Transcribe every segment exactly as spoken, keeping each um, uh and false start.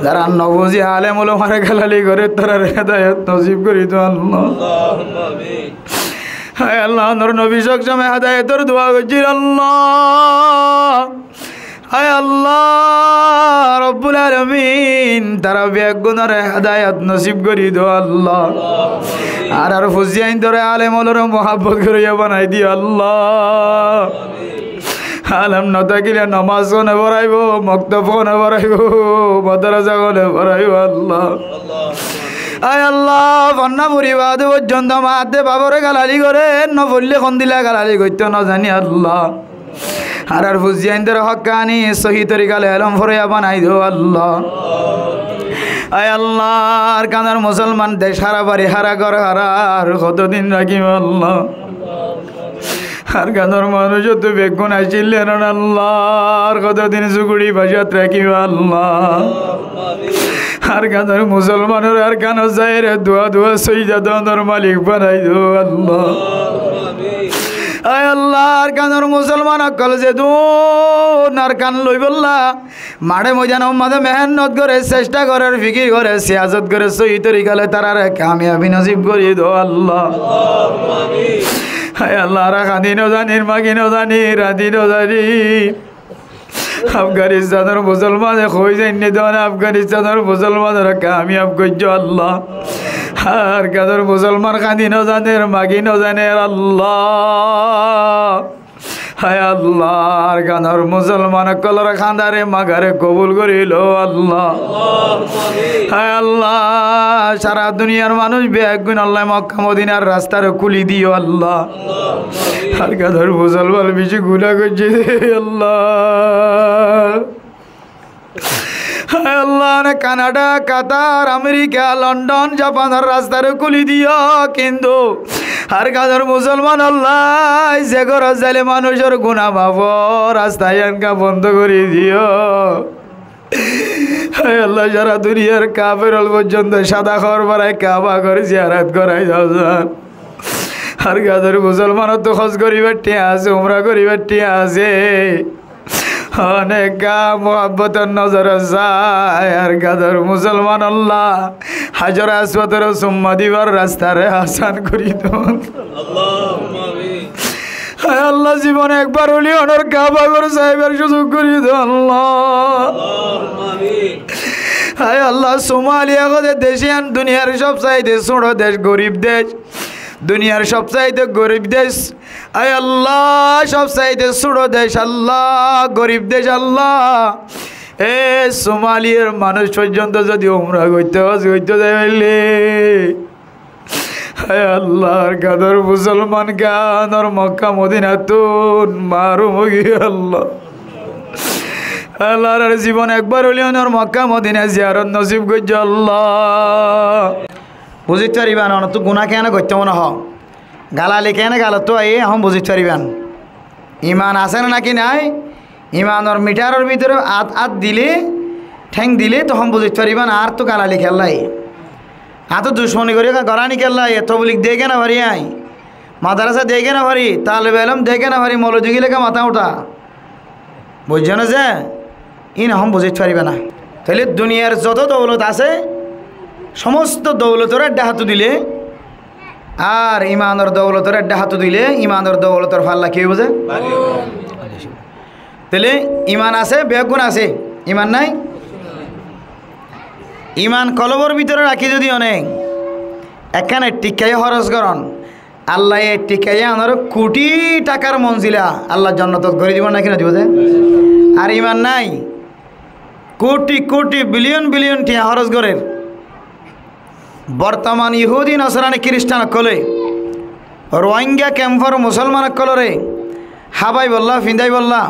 Zará no buzí alem ulamare galali goré, tarare hedayot nosib gorí do Allah. Allahumma amin. Hái Allah, onor nobi sokcome hedayotor dua goijjíl Allah. Hái Allah, Robbul Alamin, tará beggúnore hedayot nosib gorí do Allah. Añárar fuain dóre alem ulamare muhabbot goróya banai diyo Allah. Alem no tákile nomaz hone foráibo, moktob hone foráibo, madrasa hone foráibo Allah. Hái Allah, fonná fori baade foijjonto maa de babore galali goré, no foille hondilla galali goittó no zani Allah. Añárar fuain dóre hókkani sóhi torikale elom foróya banai do Allah. Hái Allah, Arkanor musolman dec hára, bari hára, gór hára, ar hotodin rakíba Allah. Arkanor manúic ottu beggún accíl de non Allah, ar hotodin zuguri bacát rakíba Allah. Arkanor musolmanor Arkanot zaiyóre dua dua sóijja donor malik banai do Allah. Hái Allah, Arkanor musolman okkol zedún Arkan loibolla maçe moidanor maze mehénnot goré, cesta goré, fikir goré, siyasot goré, sóhi torikale tarare kamiyabi nosib gorí do Allah. Allahumma amin. Hái Allah, añára kadi no zanir, magi no zanir, radi no zanir. Afganistanor musolmane hoi zainné de, Afganistanor musolmanore kamiyab goijjó Allah. Arkanor musolman kadi no zanir, magi no zanir Allah. Hái Allah, Arkanor musolman okkolor kandare magare kobul gorí lo Allah. Allahumma amin. Hái Allah, sara duniyar manúic beggún Allah Mokka Modinar rastare kúli diyo Allah. Allahumma amin. Arkanor musolman beci guná goijjé de Allah. Hái Allah, ne Kanada, Katar, Amerika, London, Japanor rastare kúli diyo, kintu Arkanor musolman Allah, ze górot zaile manúicor guná maf ó, rasta iyanka bondo gorí diyo. Hái Allah, sara duniyar kafer ókkol foijjonto sada hór barai Kaba gór ziyarot gorai dozan. Arkanor musolmanottu hój goríbar thiañ asé, umra goríbar thiañ asé. Óneka muhabbotor nozore sai, Arkanor musolman Allah, Hajor Aswadore summa dibar rastare asan gorí don. Allahumma amin. Hái Allah, zibone ekbar óile onor Kaba gór saibar suzuk gorí do Allah. Allahumma amin. Hái Allah, Somaliya hoó de dec iyan duniyar sóbsaite sóñço dec, gorib dec. Duniyar sóbsaite gorib dec. Hái Allah, sóbsaite sóñço dec Allah, gorib dec Allah. E Somaliyar manúic foijjonto zodi umra goitto, hój goitto zai faille, hái Allah, Arkanor musolman gán ar Mokka Modinattún marum ói giyé Allah. Allah, añárar zibon ekbar óile onor Mokka Modina ziyarot nosib goijjó Allah. Buzít faribán, onottu guná kene goittó mone hoó. Galali kene galottú aiyé, ehón buzít faribán. Iman asé né náki nái? Imanor mitharor bútore át, át dile, théng dile tohón buzít faribán, añártu galali kiyólla aiyé. Añártu ducmoni gorí goráni kiyólla aiyé, toblik diyé kiyólla no fari añí. Madarasa diyé kiyólla no fari, talebe elóm diyé kiyólla no fari, moulovi gíleke matá uthá. Buijjó né ze? Ín ehón buzít faribá ná. Tóile duniyar zoto doulot asé, somosto doulotore eddá hátu dile, ar imanor doulotore eddá hátu dile, imanor doulotor falla ki óibo ze? Bari óibo. Tóile iman asé, beggún asé, iman nái? Iman kolbor bútore rakí zodi one ekkáne thíkka horos gorón, Allaye thíkka yíanore kuthi thakar monzila Allah jonnotot gorí dibo náki no dibo ze? Ar iman nái? Kuthi kuthi, biliyon biliyon thiañ hóros gorér. Bortoman Yahudi, Nasarani, Kiristan ókkole Rohingya kempor musolman ókkolore hábaibolla, findáibolla,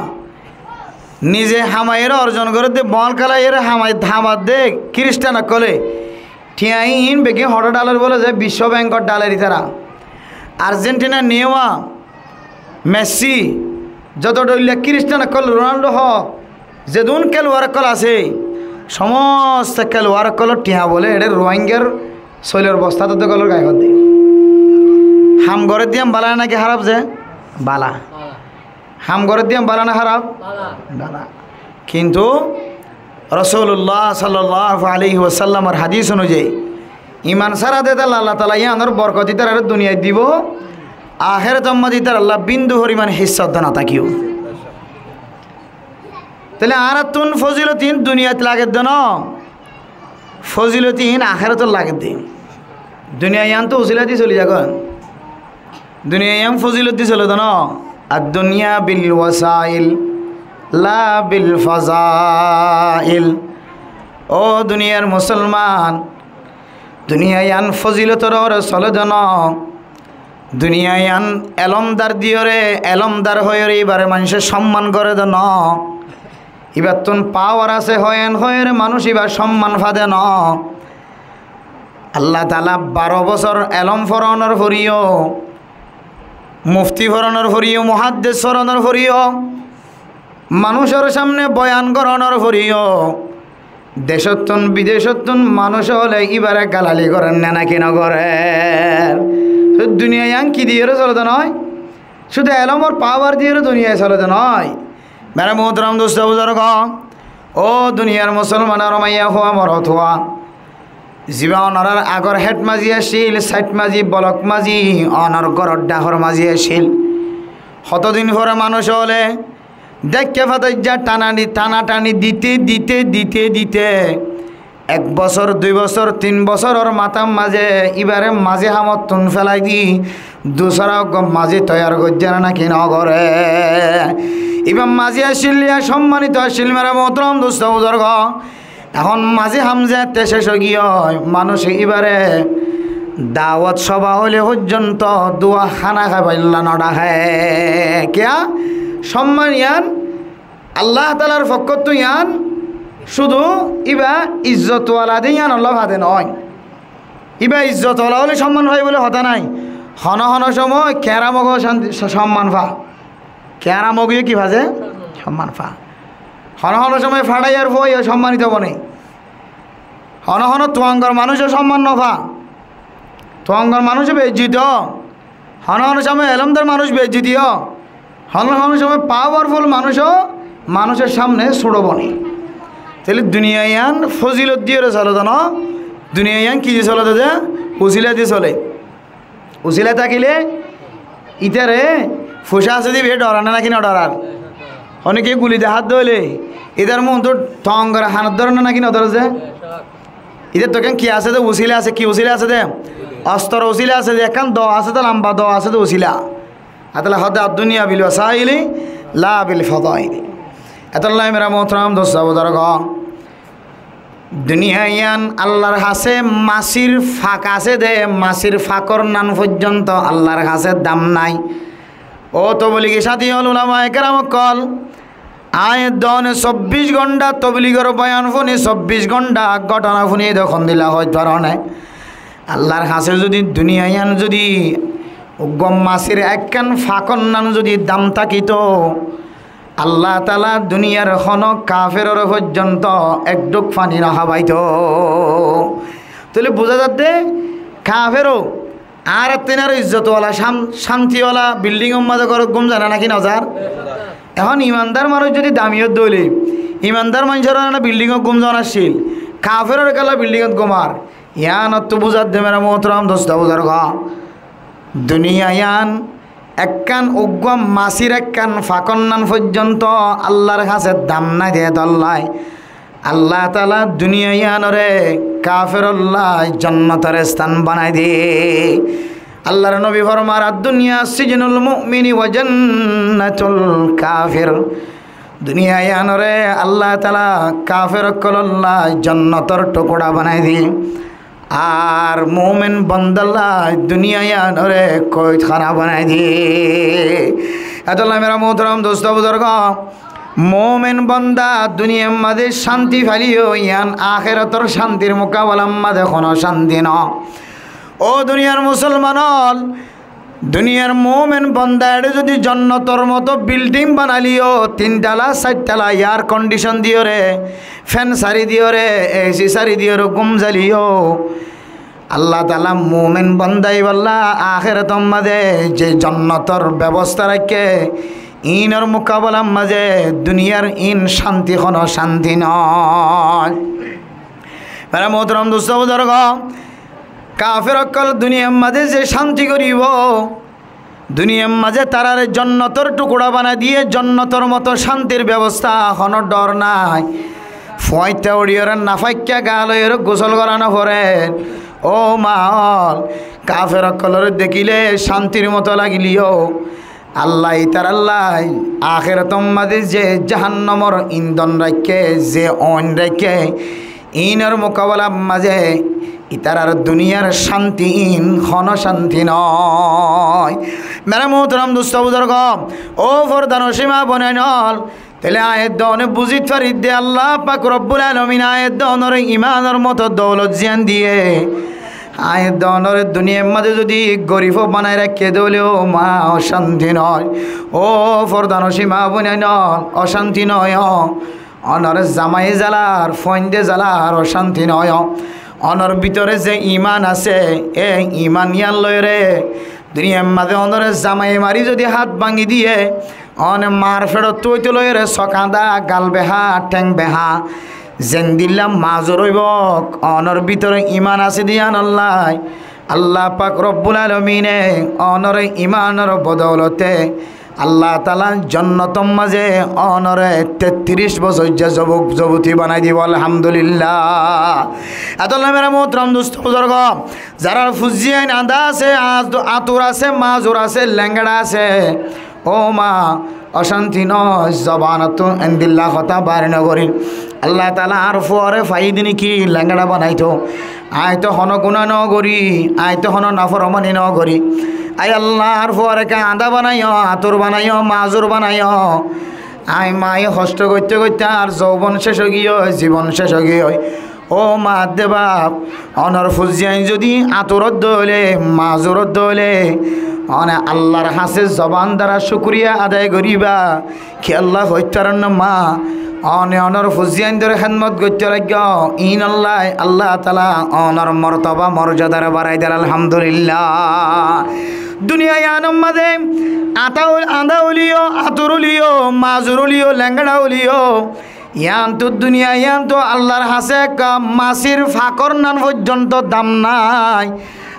nize hamaiyóre orzon gorédde, boóñr kélaiyóre hamai, hamadde Kiristan ókkole. Thiañ iín beggín hoçé dhalor bóle ze Bicco Benkot dhalor itará. Arjentinar Neymar, Messi, zoto dhoilla Kiristan ókkol, Ronaldo hoó, zedún kéluwar ókkol asé, somosto kéluwar ókkolor thiañ bóle eçé Ruáingar soilor bostat ódde ókkolor gaye hoódde. Ham gorédde yían bála náki háraf ze? Bála. Ham gorédde yían bála ná háraf? Bála. Bála. Kintu Rosulullah sallallahu alaihi wasallamor hadis onuzayi, iman sára de táile Allah taala yíanor borkot ítararé duniyait dibó, ahérator mazé ítarallá bindu foriman hissá de no tákibo. Táile añárattún fozilot iín duniyait lagedde no, fozilot iín ahératot lagedde. Duniya yían to usila di soli zagói. Duniya yían fozilot di sole de no. الدنيا بالوسائل لا بالفضائل. Ó duniyar musolman, duniya yían fozilotor uore sole de no. Duniya yían elomdar diyóre, elomdar hoiyóre íbare maincé somman gore de no. Íbattún pawar asé hoiyen hoiyóre manúc íba somman fa de no. Allah taala baró bosór elóm foronor foriyó, mufti foronor foriyó, muháddis foronor foriyó, manúcor sámne boyan goronor foriyó, decóttun bidecóttun manúc óle íbare galali gorer né náki no gorer? Duniya yían ki diyóre sole de no? Cúdu elómor pawar diyóre duniya sole de no. Mere muhtaram dustó buzurgó, ó duniyar musolmanor maiyafua morotfua, ziba onorar agor het mazi accíl, sait mazi, bolok mazi, onor góror dhahor mazi accíl. Hotodin fore manúc óle dekké fataijja tanani, tanatani dite, dite, dite, dite ek bosór, dui bosór, tin bosóror matár maze íbare mazi hamottún felai di dusara uggwá mazi toiyar goijjé né náki no gore? Íba mazi accíl, yían sommanito accíl, mere muhtaram dustó buzurgó. Ehón mazi ham ze ette céc ói giyói, manúce íbare dawot soba óile foijjonto duwa hána háibolla no dhaké. Kiyá? Somman yían Allah taalar fokkóttu yían cúdu íba izzot wala de yíanolla fa de no. Íba izzot wala óile somman fai buli hotá nái. Hono hono cómoi keramogó somman fa. Keramogó ki fa ze? Somman fa. Hono hono cómoi fáçaiyar fuaiyó sommanito bone. Hono hono tuangor manúcó somman no fa. Tuangor manúcó beijjoti ó. Hono hono cómoi elómdar manúc beijjoti ó. Hono hono cómoi pawarful manúcó manúcor sámne súço bone. Táile duniya yían fozilot diyóre sole de no. Duniya yían ki di sole de? Usila di sole. Usila tákile ítare fucá asé de íba dhorar né náki no dhorar? Honikka guli de hát dóile ítar muúntu tongor hanot dóre né náki no dóre ze? Ítar to ekkán ki asé de? Usila asé. Ki usila asé de? Ostor usila asé de, ekkán do asé de, lamba do asé de usila. Etolla hoó de الدنيا بالوسائل لا بالفضائل. Etolla mere muhtaram dustó buzurgó, duniya yían Allar hañsé masir fak asé de, masir fakor nan foijjonto Allar hañsé dam nái. Ó tobligi sáti ókkol, ulamaye keram ókkol, añí edde one sobbic gónta tobligor boyan fúni, sobbic gónta gótona fúni, edde hondilla hoóit faro né? Allar hañsé zodi duniya yían zodi uggwá masir ekkán fakor nan zodi dam tákito, Allah taala duniyar hono kaferor foijjonto ek dhuk faní no hábaito. Tóile buzá zadde kafero añárattún aró izzot wala, cán-, cánti wala bildingor maze górot gúm zar né náki no zar? Ehón imandar manúc zodi dami ódde óile, imandar maincór bildingot gúm zon accíl, kaferor kiyólla bildingot gúmar? Yíanottú buzá zadde mere muhtaram dustó buzurgó, duniya yían ekkán uggwá masir ekkán fakor nan foijjonto Allar hañsé dam nái de etolla Allah taala duniya yíanore kaferolla jonnotor están banai de. Allar nobi formar, الدنيا سجن المؤمن وجنة الكافر. Duniya yíanore Allah taala kafer ókkololla jonnotor thukura banai de. Ar mumin bondalla duniya yíanore koidhána banai de. Etolla mere muhtaram dustó buzurgó, mumin bonda duniyar maze cánti faileyo yían ahérator cántir mukabelar maze hono cánti no. Ó duniyar musolman ókkol, duniyar mumin bonda eçé zodi jonnotor moto bilding banaileyó, tin tala, sair tala, air condition diyóre, fan sári diyóre, AC sári diyóre gúm zaileyo, Allah taala mumin bonda íballa ahérator maze ze jonnotor bebosta raikké, Iínor mukabelar mazé duniyar iín cánti honó cánti noó. Mere muhtaram dustó buzurgó, kafer ókkol duniyar mazé ze cánti goríbou, duniyar mazé tarare jonnotor tukura banai diyé, jonnotor moto cántir bebosta, honó dhor nái. Fuáñitta uçíyore nafaikká gaa loiyore gusól gorá noforer. Óu maa ókkol, kafer ókkolore dekíle cántir moto lagileyó, Allah ítarallá akérator mazé ze jahánnamor indon raikké, ze ooin raikké, iínor mukabelar mazé ítarar duniyar cánti iín honó cánti noó. Mere muhtaram dustó buzurgó, óu fordanocin maa boináin ókkol, tóile aññí edde one buzít faridde Allah pak robbul alamin aññí edde onore imanor moto doulot ziyán diyé, aññí edde onore duniyar mazé zodi gorif banai raikké dé óile óu maa ókkol cánti noó. Óu fordanocin maa boináin ókkol, ocánti noó. Onor zamai zalar, fuáinde zalar ocánti noó. Onor bútore ze iman asé, e iman yían loiyore duniyar mazé onore zamai mari zodi hát báñgi diyé, one maar feçottu óite loiyore sók añdá, gal behá, théng behá, zendilla mazur óibou, onor bútore iman asé dé yíanollá Allah pak robbul alamine onore imanor bodoulote Allah taala jonnotor mazé onore tettiríc bosóijja zobuk zobuti banai dibou, alhamdulillah. Etollá mere muhtaram dustó buzurgó, zarar fuain añdá asé, añz-, atur asé, mazur asé, lengeça asé, óu maa, ocánti noó, zobanottú endilla hotá bair nogorí. Allah taala añár fuare faiyé dé néki lengeça banaito. Aññí to honó guná nogorí, aññí to honó naformani nogorí. Ai Allah, añár fuare ki añdá banaiyó, atur banaiyó, mazur banaiyó. Aññí maye hoctho goitté goitté añár zoubon céc óigiyoi, zibon céc óigiyoi. Óu maa de baf, onor fuain zodi atur ódde óile, mazur ódde óile, one Allahr hañsé zoban duara cúkuriya adai goríba. Kiyólla hoitó faron ná maa, one onor fuaindor hédmot goittó laiggó, iínollá Allah taala onor mortoba morzadar barai der, alhamdulillah. Duniya yíanor mazé añdá, añdá óileyó, atur óileyó, mazur óileyó, lengeça óileyó, yíantu duniya yíantu Allahr hañsé ek masir fakor nan foijjonto dam nái.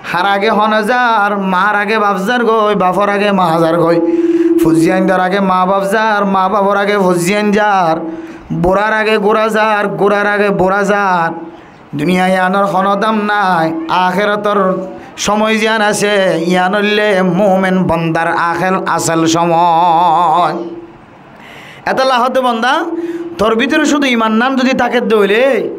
Hár age hone zar, maar age baf zar goi, bafor age maa zar goi. Fuaindor age maa baf zar, maa bafor age fuain zar. Burar age gura zar, gurar age bura zar. Duniya yíanor honó dam nái. Akérator cómoi ziyán asé, yían óilde mumin bondar akél asol cómoi. Etollá hoódde bonda, tor bútore cúdu iman nan zodi táke dé óile,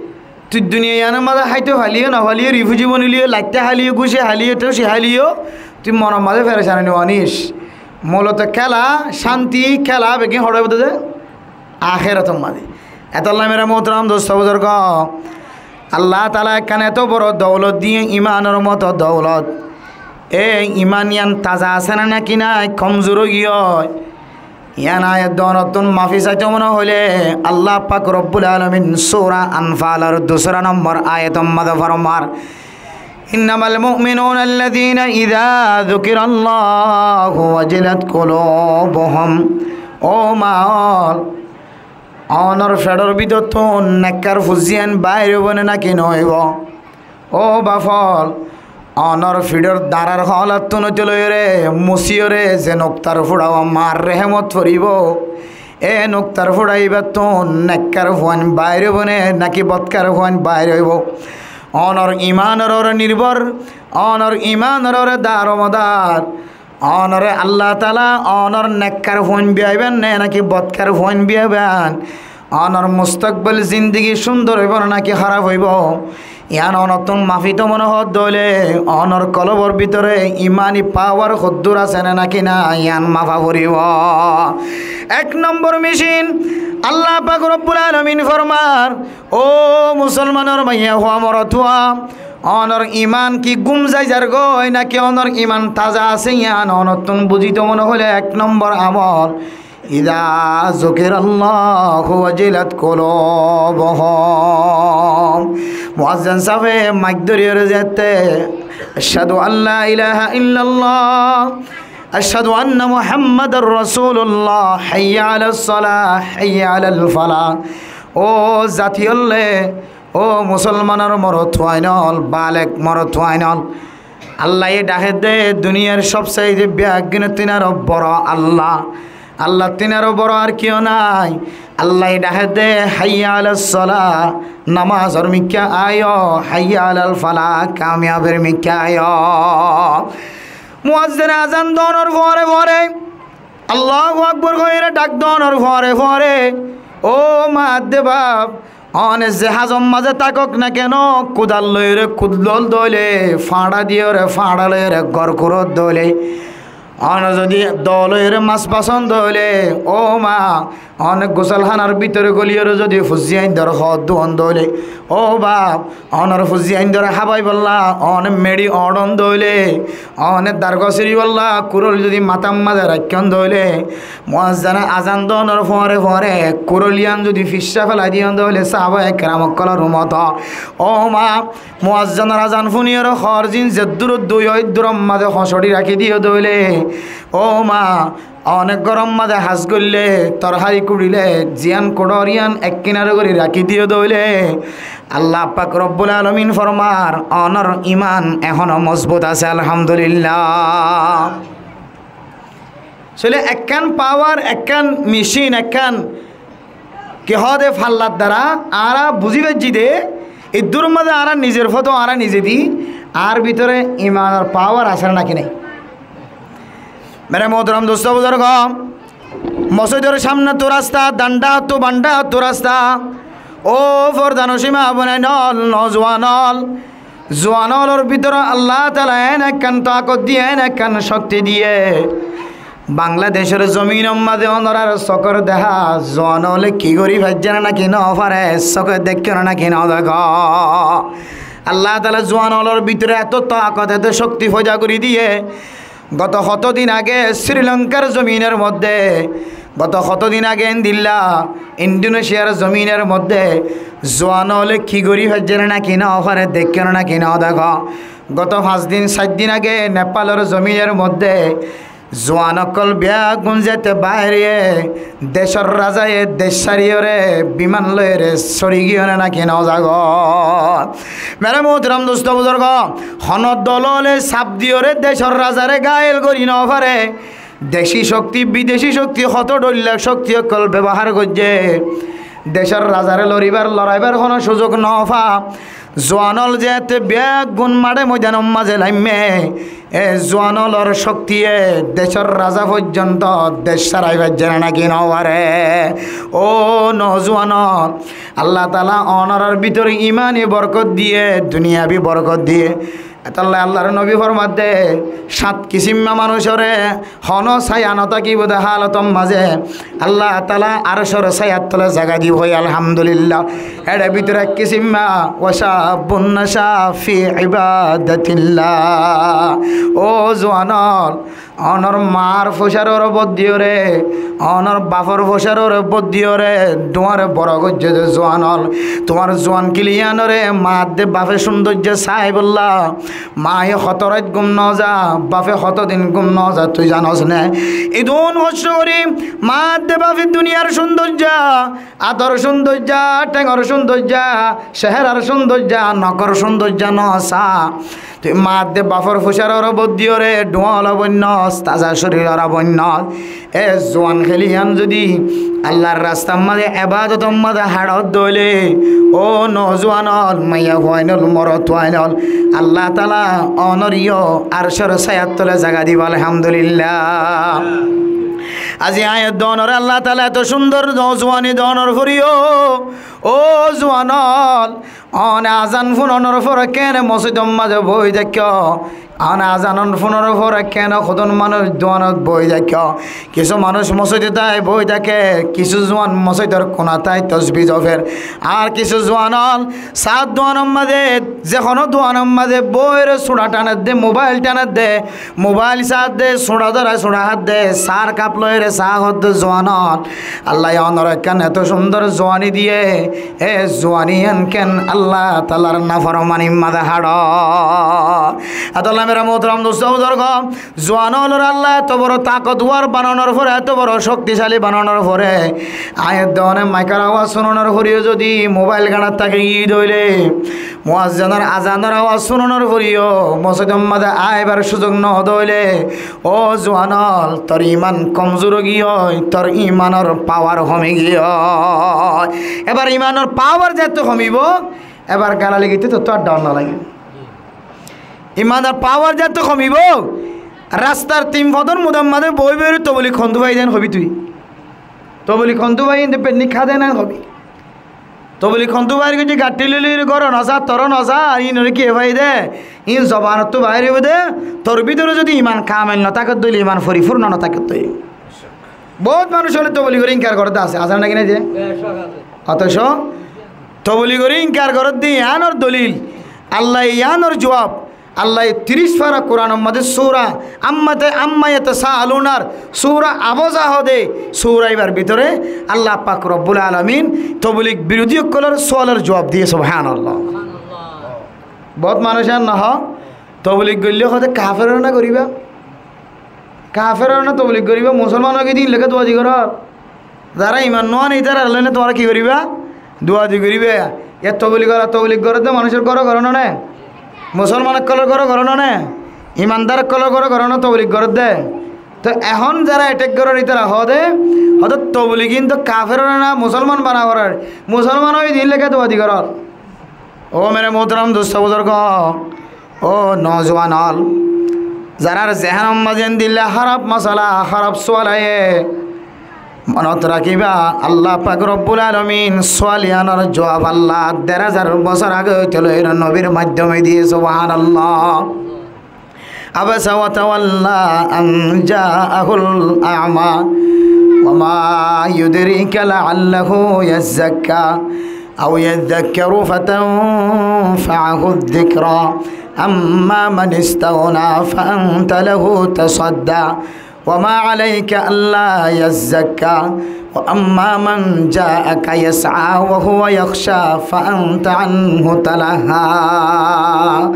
tui duniya yíanor mazé háito faileyó, no faileyó, rifuzi bonileyó, laitta háileyó, gúce háileyó, thóci háileyó, tui monor mazé ferecani no anis. Muloto kéla, cánti, kéla, beggín hoçé óibo dé? Akérator mazé. Etollá mere muhtaram dustó buzurgó, Allah taala ekkán eto boro doulot diyé, imanor moto doulot. E iman yían taza asé né náki nái, komzur óigiyoi? Yían ayet doonottún mafi saito mone hoilé, Allah pak robbul alamin sura Anfalor dusára nombor ayetor mazé formar, إنما المؤمنون الذين إذا ذكر الله وجلت قلوبهم. Óu maa ókkol, onor feçor bútottún nekkar fuain bair óibo né náki no óibo? Óu baf ókkol, onor fiçor darar hoolattún óite loiyore, musiyore ze nuktar fúça maar rehemot foribó, e nuktar fúça ibáttun nekkar fuain bair óibo né náki bodkar fuain bair óibo? Onor imanor uore nirbor, onor imanor uore daromodar. Onore Allah taala onor nekkar fuain biyaiban né náki bodkar fuain biyaiban? Onor mustakbal zindigi cúndor óibo né náki háraf óibo? Yían onottún mafito mone hoódde óile, onor kolbor bútore imani pawar hoddúr asé né náki nái, yían mafa foribó. Ek nombor micin, Allah pak robbul alamin formar, óu musolmanor maiyafua morotfua, onor iman ki gúm zai zargói náki onor iman taza asé, yían onottún buzito mone hoilé ek nombor amol, إذا ذكر الله وجلت قلوبهم. Muazzin sábe maik dóriyore zette, أشهد أن لا إله إلا الله Ashhadu anna Muhammadar Rasulullah, hayya alas salah, hayya alal falah. Ó zati ólle, ó musolmanor morotfuain ól, balek morotfuain ól, Allaye dhake de duniyar sobsaite beggúnottún aró boro Allah. Allattún aró boro ar kiyó nai. Allaye dhake de, hayya alas salah, namazor mikká aiyó, hayya alal falah, kamiyabir mikká aiyó. Muazzine azan donor fore fore, Allahu Akbar hoiyóre dhak donor fore fore, ó maa de baf, one ze hazor mazé tákok na keno, kudal loiyóre kudal dóile, fañça diyoré fañça loiyóre gór kurót dóile, one zodi dóu loiyóre mas bason dóile, ó maa, one gusolhanar bútore goliyoré zodi fuzzi aindor hoó duon dóile, ó baf, onor fuzzi aindor hábaibolla one meçi oçon dóile, one dargó siribolla kurol zodi matár mazé raikkón dóile, muazzine azan donor fore fore kurol yián zodi fisá felai diyon dóile, sahabaye keram ókkolor moto, ó maa, muazzinor azan fúniyoré hoór zin zeddúrot dui ó eddúror mazé hoñsoçi rakí diyo dóile, ó maa, one góror mazé ham goille, torhari kuçile, ziyán kuçor yián ek kinare gorí rakí diyo dóile, Allah pak Robbul Alamin formar, onor iman ehóno mozbut asé, alhamdulillah. Sóile ekkán pawar, ekkán mecin, ekkán ki hoó de fallar dara añára buzí faijjí de, eddúror mazé añára nizor foto añára nize di, añár bútore imanor pawar asé né naki nai? Mere muhtaram dustó buzurgó, mosóidor sámnettú rasta, dhandhattú bandhattú rasta, ó fordanocin maa bonain ól, nozuwan ól, zuwan ólor bútore Allah taala en ekkán takot diye, en ekkán cokti diye. Bangladecor zominor mazé onorar sokor deha zuwan óle ki gorí faijjé né naki nofare, soke deikké né naki nodekó. Allah taala zuwan ólor bútore eto takot, eto cokti foida gorí diye. Goto hoto din age Sri Lankar zominor modde, goto hoto din age endilla Indonesiar zominor modde zuwan óle ki gorí faijjé né naki nofare, deikké né naki nodekó. Goto fañs din, sair din age Nepalor zominor modde zuwan ókkol beggún zette baáre, decor razaye dec sáriyoré biman loiyóre sóri giyé né naki nozagói? Mere muhtaram dustó buzurgó, hono dol óle saf diyoré decor razare gail gorí nofare. Deci cokti, bideci cokti, hoto dhoilla cokti ókkol bebohár goijjé, decor razare loribar, loraibar hono cuzuk nofa. Zuwan ól zette beggún maçe moidanor mazé laimmé, e zuwan ólor coktiye decor raza foijjonto dec sárai faijjé né naki nofare? Ó nozuwan ól, Allah taala onorar bútore imani borkot diye, duniyabi borkot diye. Etolla Allar nobi formadde, sát kisimma manúicoré hono sáya notákibo de hálotor mazé Allah taala arcor sáyar tole zaga dibo hoi, alhamdulillah. Ére bútore ek kisimma, wa shabbun nasha'a fi ibadatillah. Ó zuwan ól, onor maar fusaroré bót diyoré, onor bafor fusaroré bót diyoré, tuáñre boro goijjé de zuwan ól. Tuáñr zuwan kiliyanoré maa de bafe cúndoijja saibolla. Maaye hoto rait gúm noza, bafe hoto din gúm noza, tui zanos né? Idún hocto gorí maa de bafe duniyar cúndoijja, ador cúndoijja, thengor cúndoijja, ceherar cúndoijja, nokor cúndoijja nosa. Tui maa de bafor fusaroré bót diyoré dhuáñla boinnos, taza córiroré boinnos. E zuwan keliyan zodi Allar rastar mazé, ebadotor mazé haçot dóile, ó nozuwan ól, maiyafuain ól, morotfuain ól, Allah taala onoré yó arcor sáyar tole zaga dibo, alhamdulillah. Aijja aññí donoré Allah taala eto cúndor nozuwani donor foriyó, ó zuwan ól, one azan fúnonor fore kene mosóidor mazé boi táikko? One azan fúnonor fore kene hodún manúic duwanot boi táikko? Kissú manúic mosóidot ai boi táke, kissú zuwan mosóidor kunat ai tosbi zofer. Ar kissú zuwan ól sát duwanor mazé, ze hono duwanor mazé boiyóre suñça thaner de, mobail thaner de, mobail sár de, suñça dóre, suñça hár de, sár kap loire saá hoódde zuanol, Allaye onore ekkán eto cúndor zuani diyé, e zuani yían ken Allah taalar naformani mazé háço. Etolla mere muhtaram dustó buzurgó, zuanolore Allah eto boro takotwar bananor fore, eto boro cókticali bananor fore, aññí edde one maikor awaz cúnonor foreyó zodi mobail gañçat táki giyé dé óile, muazzinor azanor awaz cúnonor foreyó mosjidor mazé aibar cúzuk no dé óile, ó zuanol, tor iman komzur ói giyói, tor imanor pawar homi giyói. Ebar imanor pawar zeéttu homibó, ebar galali gitté tottú ar dhor no lagibó. Imanor pawar zeéttu homibó, rastar tin fodor mudor mazé boói boói toblik hontú faiyé dé hobi tui. Toblik hontú faiyé dé, benni há dé nái hobi. Toblik hontú baáir goijjé, gaththí loi loi, góro no za, toro no za, ar íinore kiyé faiyé dé? Íin zobanottú baáir óibo dé, tor bútore zodi iman kamel no táke dé óile, iman forifurno no táke dé óile. Bout manúic óile tobligore inkar goré dé asé, asé né náki né? Otoco tobligore inkar goré dé yíanor dolil, Allaye yíanor juab, Allaye tiríc fara Kuranor mazé sura Amma te, amma yatasaalunar sura Abasa hoó dé, sura íbar bútore Allah pak Robbul Alamin toblik birodí ókkolor sualor juab diyé, subhanallah. Bout manúic ar no hoó, toblik goillé hoó dé kaferore ná goríba, kaferore ná toblik goríba, musolman ói giyé dé ín leká duadi goró. Zará iman no ane, ítarar loi né tuáñra ki goríba? Duadi goríba. Yá toblik gorá, toblik goré dé manúicor góro goró no né? Musolman ókkolor góro goró no né? Imandar ókkolor góro goró no toblik goré dé? Te ehón zará etek gorér ítara hoó dé, hoó dé toblig ín to kaferore ná, musolman bana forer. Musolman ói dé ín leká duadi gorér. Ó mere muhtaram dustó buzurgó, ó nozuwan ól, zarár zehénor mazé endilla háraf masala, háraf sual aiyé, monot rakíba, Allah pak Robbul Alamin sual yíanor juab Allah der házar bosór age óite loi nobir maiddome diyé, subhanallah. عبس وتولى أن جاءه الأعمى وما يدريك لعله يزكى أو يذكر فتنفعه الذكرى أما من استغنى فأنت له تصدى وما عليك ألا يزكى وأما من جاءك يسعى وهو يخشى فأنت عنه تلهى.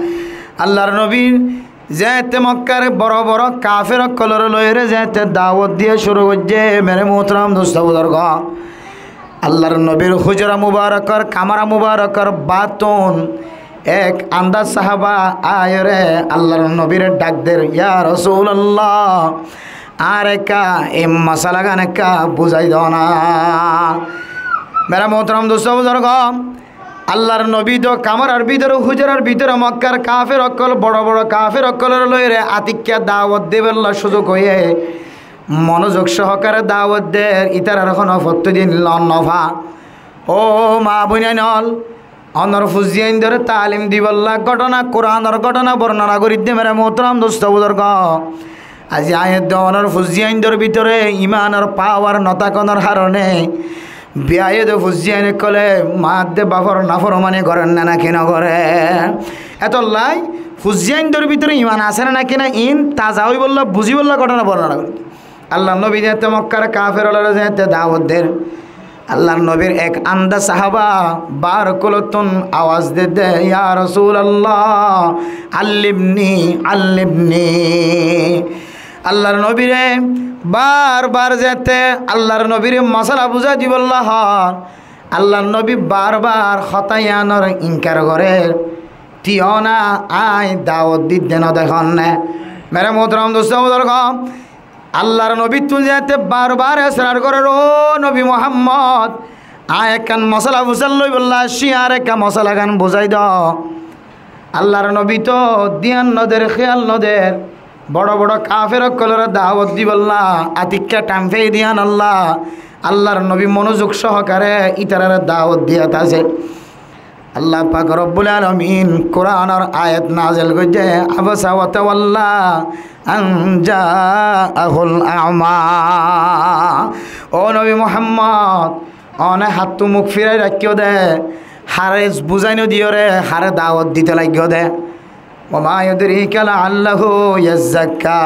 Allar nobi zeéñtte Mokkár boro boro kafer ókkolore loiyóre zeéñtte dawot diya cúru goijjé, mere muhtaram dustó buzurgó, Allar nobir hújura mubarakor, kamara mubarakor báttun ek andá sahaba aiyóre Allar nobire dhak der, "Ya Rasulallah, añáre ekká ei masalagan ekká buzái do na." Mere muhtaram dustó buzurgó, Allar nobi to kamarar bútore, hújurar bútore Mokkár kafer ókkol, boro boro kafer ókkolore loiyóre atikká dawot dibolla cúzuk óiye, monozuk sohokare dawot der, ítarar honó fottí din lon no fa. Ó maa boinain ól, onor fuain dóre taalim dibolla góthona, Kuranor góthona bornona gorí de mere muhtaram dustó buzurgó. Aijja aññí edde onor fuain dór bútore imanor pawar no tákonor haroné biyaye de fuain ókkole maa de bafor naformani gorér né náki no goré? Etolla fuain dór bútore iman asé né náki no, iín taza óibolla, buzíbolla góthona bornona gorí. Allar nobi zeéñtte Mokkár kafer ókkolore zeéñtte dawot der, Allar nobir ek andá sahaba baár ókkolottún awaz der de, "Ya Rasulallah, allimni, allimni." Allar nobire baár baár zeéñtte Allar nobire masala buzái dibolla hoór, Allar nobi baár baár hotá yíanor inkar gorér, "Tui yó na, aññí dawot di de no dekón né?" Mere muhtaram dustó buzurgó, Allar nobittún zeéñtte baár baár esrar gorér, "Ó nobi Muhammod, aññí ekkán masala fusár loibolla aiccí, añáre ekká masalagan buzái do." Allar nobi to díyan no der, héyal no der, boro boro kafer ókkolore dawot dibolla atikká thaim fei diyan Allah, Allar nobi monozuk sohokare ítarare dawot diyat asé. Allah pak Robbul Alamin Kuranor ayat nazil goijjé, "Abasa wa tawalla an jaahul a'ma." Ó nobi Muhammod, one hattú muk firai raikkó de, hare buzái no diyóre, hare dawot dito laiggó de. وما يدريك لعله يزكى.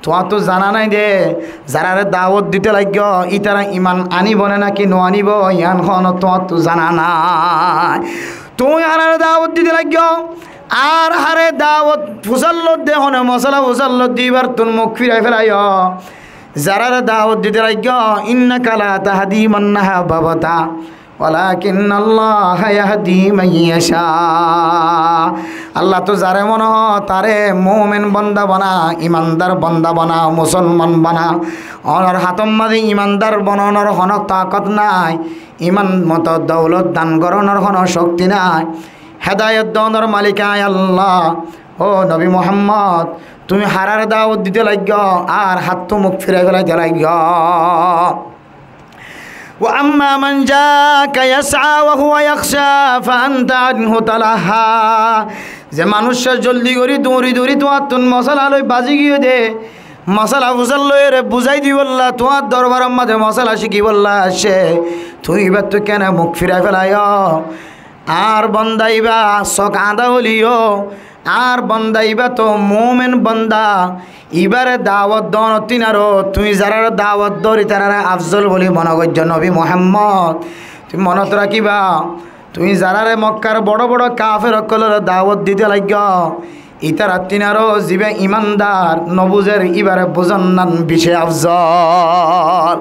Tuáñttu zana nái de, zarare dawot dite laiggó, ítara iman anibó né náki no anibó, yián honó tuáñttu zana nái. Tuñí harare dawot dite laiggó, ar hare dawot fusár lodde, hone mosala fusár lodde, íbarttún muk firai felaiyó. Zarare dawot dite laiggó, إنك لا تهدي من أحببت ولكن الله يهدي من يشاء. Allah ttu zare mone hoó, tare mumin bonda bana, imandar bonda bana, musolman bana. Onor hátor maze imandar bononor hono takot nái, iman moto doulot dan goronor hono cokti nái. Hedayot donor malik añí Allah. Ó nobi Muhammod, tuñí harare dawot dite laiggó, ar háttu muk firai felaite laiggó. وأما من جاءك يسعى وهو يخشى فأنت عنه تلهى. Ze manúiccá zoldi gorí duñri duñri tuáñttún mosala loi bazi giyé de, mosala fusár loiyóre buzái dibolla tuáñr dorbaror maze mosala cikíbolla aiccé, tuñí íbattú kene muk firai felaiyó? Añár bonda íba sok añda óliyo, añár bonda íba to mumin bonda, íbare dawot donot tínaro, tuñí zarare dawot dor ítarare afzol buli mone goijjó nobi Muhammod. Tuñí monot rakíba, tuñí zarare Mokkar boro boro kafer ókkolore dawot dite laiggó, ítarattún aró ziba imandar no buzer, íbare buzonnan beci afzol.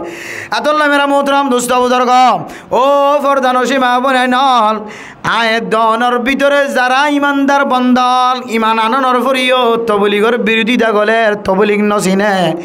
Etolla mera muhtaram dusto buzurgo, ó fordanocin ma bonain ol, aññí donor bútore zara imandar bonda ol, iman anonor foriyo tobligor birodita gorer, toblig no sine,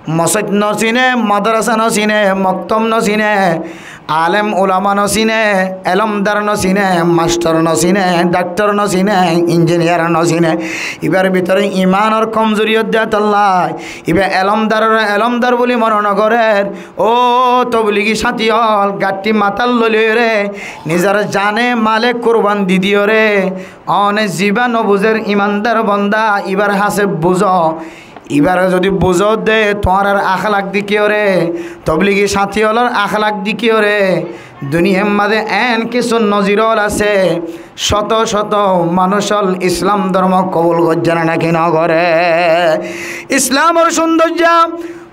mosóit no sine, madrasa no sine, moktob no sine, alem ulama no sine, elomdar no sine, mastor no sine, daktor no sine, injiniyar no sine. Ibar bútore imanor komzuri ódde etolla, iba elomdarore elomdar buli mone no gorer. Ó tobligi sáñti ol, gaththi matát loi loiyóre, nizor jane male kurban di diyóre, one ziba no buzer imandar bonda, ibar hase buzo. Ibare zodi buzó de tuáñrar akhlak dekíyore, tobligi sáñti ólor akhlak dekíyore, duniyar maze en kissú nozir ól asé, cóto cóto manúic ól Islam dormo kobul goijjé né náki no gore? Islamor cúndoijja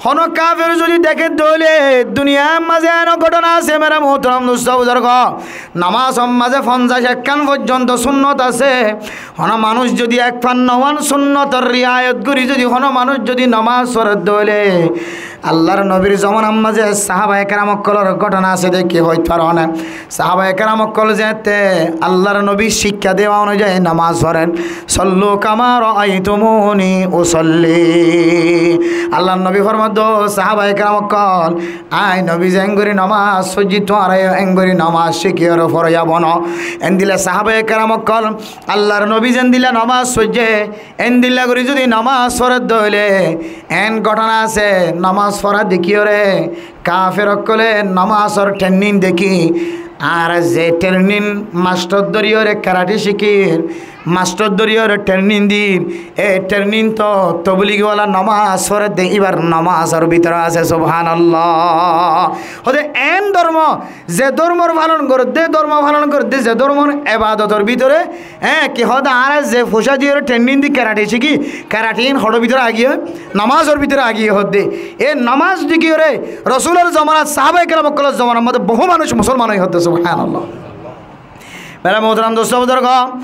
honó kafer zodi deké de óile, duniyar maze en góthona asé, mera muhtaram dusto buzurgo, nomazor maze fonzaic ekkán foijjonto sunnot asé. Honó manúic zodi ek fan noman sunnotor riayot gorí zodi honó manúic zodi nomaz foré de óile, Allar nobir zomanar maze sahabaye keram ókkolor góthona asé de, ki hoit faro né? Sahabaye keram ókkol zeéñtte Allar nobir cikka dewa onuzayi nomaz foren. صلوا كما رأيتموني أصلي. Allar nobi formar de, sahabaye keram ókkol, aññí nobi ze engorí nomaz foijjí, tuáñrayo engorí nomaz cikíyore foroya bono. Endilla sahabaye keram ókkol Allar nobi zendilla nomaz foijjé, endilla gorí zodi nomaz foré de óile, en góthona asé, nomaz fora dekíyore kafer ókkole nomazor training dekí, ar ze training mastor dóriyore karate cikír, mastor dóriyore training dir, e training to tobligi wala nomaz foré de ibar nomazor bútore asé. Subhanallah. Hode en dormo Ze dormor falon goredde, dormo falon goredde, ze dormor ebadotor bútore, e, ki hoó de, añára ze foicá diyore training di karate cikí, karate in hoçor bútore agiyé, nomazor bútore agiyé hoó de. E nomaz dekíyore Rosulor zomanat, sahabaye keram ókkolor zomanar modde bohú manúic musolman óiye hoó de, subhanallah. Mere muhtaram dusto buzurgo,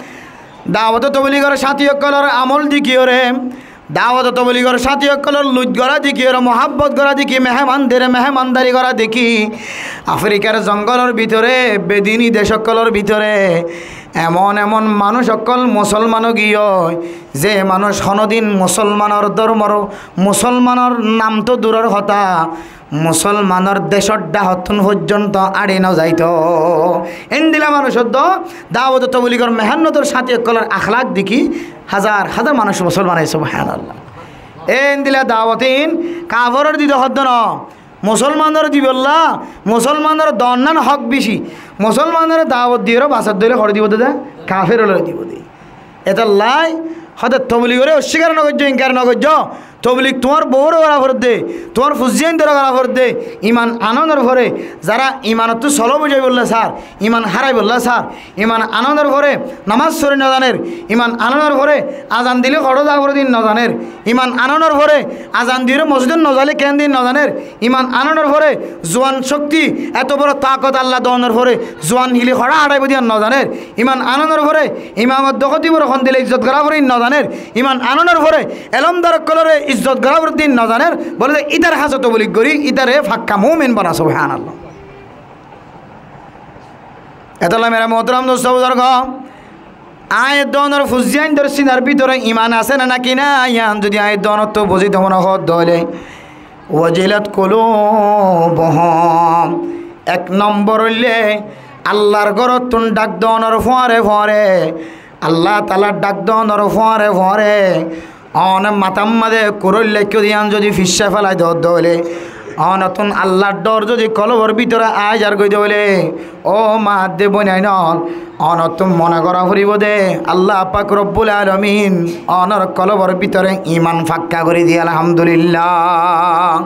dawote tobligor sáñti ókkolor amol dekíyore, dawote tobligor sáñti ókkolor luit gora dekíyore, muhabbot gora dekí, mehemandire mehemandari gora dekí, Afrikar zongolor bútore, bedini dec ókkolor bútore emon emon manúic ókkol musolman ói giyói, ze manúic honódin musolmanor dormor, musolmanor nam to duror hotá, musolmanor decór dháhottún foijjonto áñçi no zaito. Endilla manúic ódde dawote tobligor mehennotor sáñti ókkolor akhlak dekí házar házar manúic musolman óiye, subhanallah. Endilla dawotin kaferore dito hoó de no, musolmanore dibolla, musolmanor doonnan hók beci. Musolmanore dawot diyore basar de óile hoçé dibo de, kafer ólore dibo de. Etolla hoó de tobligore ossíkar no goijjó, inkar no goijjó. Toblik tuáñr bouwóre gorá foredde, tuáñr fuzzíaindóre gorá foredde, iman anónor fore, zará imanottú soló buzáibolla sár, iman háraibólla sár, iman anónor fore namás fori nozanér, iman anónor fore azan dilé hoçé zaa foredde nozanér, iman anónor fore azan diyóre mosjidot nozailé keén de nozanér, iman anónor fore zuan cókti, eto boro taakot Allah doonor fore zuan hili hoçé açáibo de nozanér, iman anónor fore imamot dókoti boro hondila izzot gorá fore nozanér, iman anónor fore elómdar ókkolóre izzot gorá foredde nozanér, bóle de ítar hañsé toblik gorí, ítare fakka mumin bana, subhánallah. Etolla mere muhtaram dustó buzurgó, aññí e dónor fuzzíaindór sinar bútore iman asé né náki nái, yián zodi aññí e dónottú buzíto mone hoódde óile, wajilat qulubuhum. Ek nombor óilde, Allar górottún dhak dónor fúañre fúañre, Allah taalar dhak dónor fúañre fúañre, one matár mazé kuróilla ekkán diyan zodi ficcá félai doódde óile, onottún Allar dhor zodi kolbor bútore aái zargói de óile, ó maa de bóinain ól, onottún mone gorá foribó de, Allah pak robbul alamin onor kolbor bútore iman fakka gorí diye, alhamdulillah.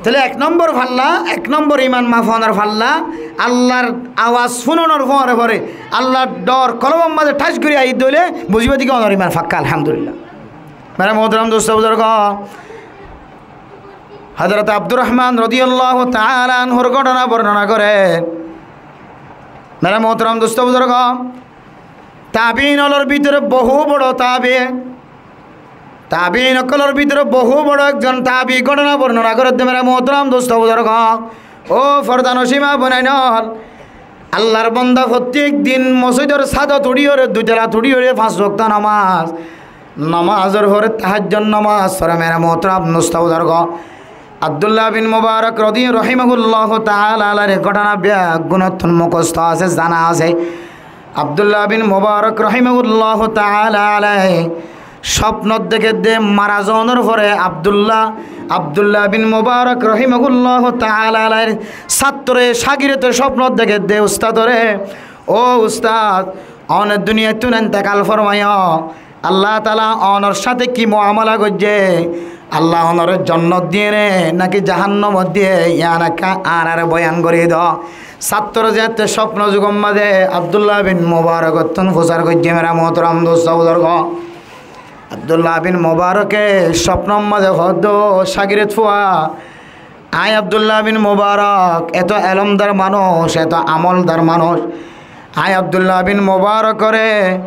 Tóile ek nombor falla, ek nombor iman mafonor falla, Allar awaz fúnonor fúañre fúañre, Allar dhor kolbor mazé tháic gorí aiyé de óile, buzíba de ki onor iman fakka, alhamdulillah. Mere muhtaram dustó buzurgó, Hazrot Abdur Rahman rodiyallahu taala anhur góthona bornona gorer. Mere muhtaram dustó buzurgó, tabiin ólor bútore bohú boro tabi, tabiin ókkolór bútore bohú boro ekzon tabi góthona bornona goredde mere muhtaram dustó buzurgó, ó fordanocin maa bóinain ól, Allar bonda fottíek din mosjidor sádot uçíyore, dui talat uçíyore fañs wokto nomás, nomásor fore tahajjud nomás fore mere muhtaram dustó buzurgó. Abdullah bin Mubarak rodi-, rohimahullahu taala alaihir góthona beggúnottún mukosto asé, zana asé. Abdullah bin Mubarak rohimahullahu taala alaih cópnot dekédde mara zonor fore Abdullah, Abdullah bin Mubarak rohimahullahu taala alaihir sáttore cágirde cópnot dekédde ustadore, ó ustad, one duniyaittún entekal formaiyó, Allah taala onor sáte ki muamala goijjé? Allah onore jonnot diye né náki jahannamot diye? Yián ekká añárare boyan gorí do. Sáttor zeéñtte cópno zugor mazé Abdullah bin Mubarokottún fusár goijjé, mere muhtaram dustó buzurgó. Abdullah bin Mubaroke cópnor mazé hoódde, ó cágiret fua, aññí Abdullah bin Mubarok eto elómdar manúic, eto amoldar manúic. Aññí Abdullah bin Mubarokore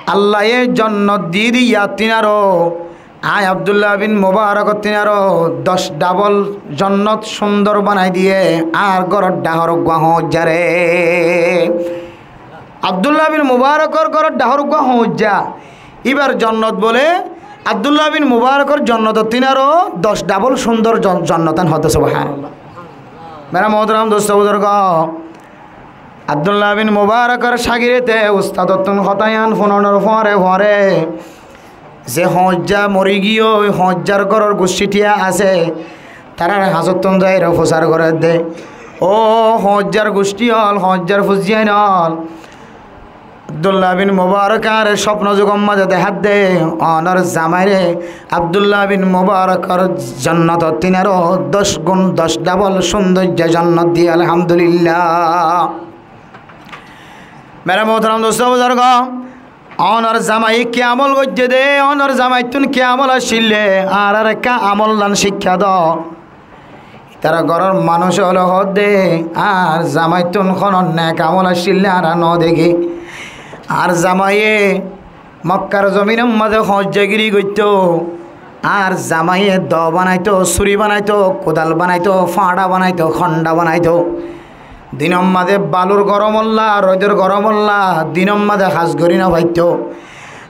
Allaye jonnot di diyé, tináro. Aññí Abdullah bin Mubarokor tináro doc dhabol jonnot cúndor banai diyé, añár góror dháhor uggúa hoóñijjáre. Abdullah bin Mubarokor góror dháhor uggúa hoóñijjá. Íbar jonnot bóle, Abdullah bin Mubarokor jonnotor tináro doc dhabol cúndor jon-, jonnotán hoódde, subhánallah. Mere muhtaram dustó buzurgó, Abdullah bin Mubarokor cágirete ustadottún hotá yián fúnonor fúañre fúañre ze hoóñijja mori giyói, hoóñijjar góror gucthí thiya asé, tarár hañsottún zaiyóre fusár gorédde, ó hoóñijjar gucthí ól, hoóñijjar fuzzíain ól, Abdullah bin Mubarok añáre cópno zugor mazé dehádde, onor zamaire Abdullah bin Mubarokor jonnotor tináro doc gún, doc dhabol cúndoijja jonnot diyé, alhamdulillah. Mere muhtaram dustó buzurgó, onor zamaye ki amol goijjé dé, onor zamaittún ki amol accíl dé, añáráre ekká amol dan cíkka do. Ítara góror manúic ókkole hoódde, añár zamaittún honó nek amol accíl dé añára nodekí. Añár zamaye Mokkar zominor mazé hoóñijjagiri goittó. Añár zamaye doo banaitó, súri banaitó, kudal banaitó, fañça banaitó, hondha banaitó. Dinor mazé balur goromolla, roidor goromolla, dinor mazé ham gorí nofaitó.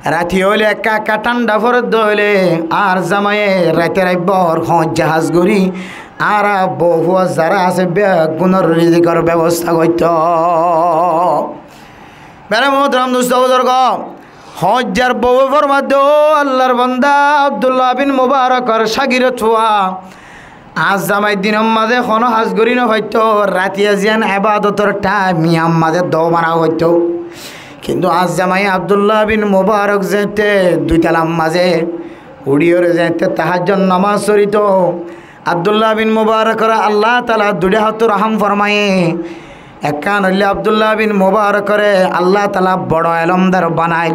Rati óile ekká ekká thánda foredde óile, añár zamaye raite raibor hoóñijja ham gorí, añára bou fua zará asé beggúnor rizikor bebosta goittó. Mere muhtaram dustó buzurgó, hoóñijjar bouwe formaddé, ó Allar banda Abdullah bin Mubarokor cágirot fua, añár zamai dinor mazé honó ham gorí nofaitó, ratiya ziyán ebadotor thaim, yían mazé doo bana foittó. Kintu añár zamai Abdullah bin Mubarok zeéñtte dui talar mazé Uçíyoré zeéñtte tahajjud nomás forito, Abdullah bin Mubarakore Allah taala duitá háñttu rohóm formaiyé. Ekkán óilde Abdullah bin Mubarakore Allah taala boro elómdar banail.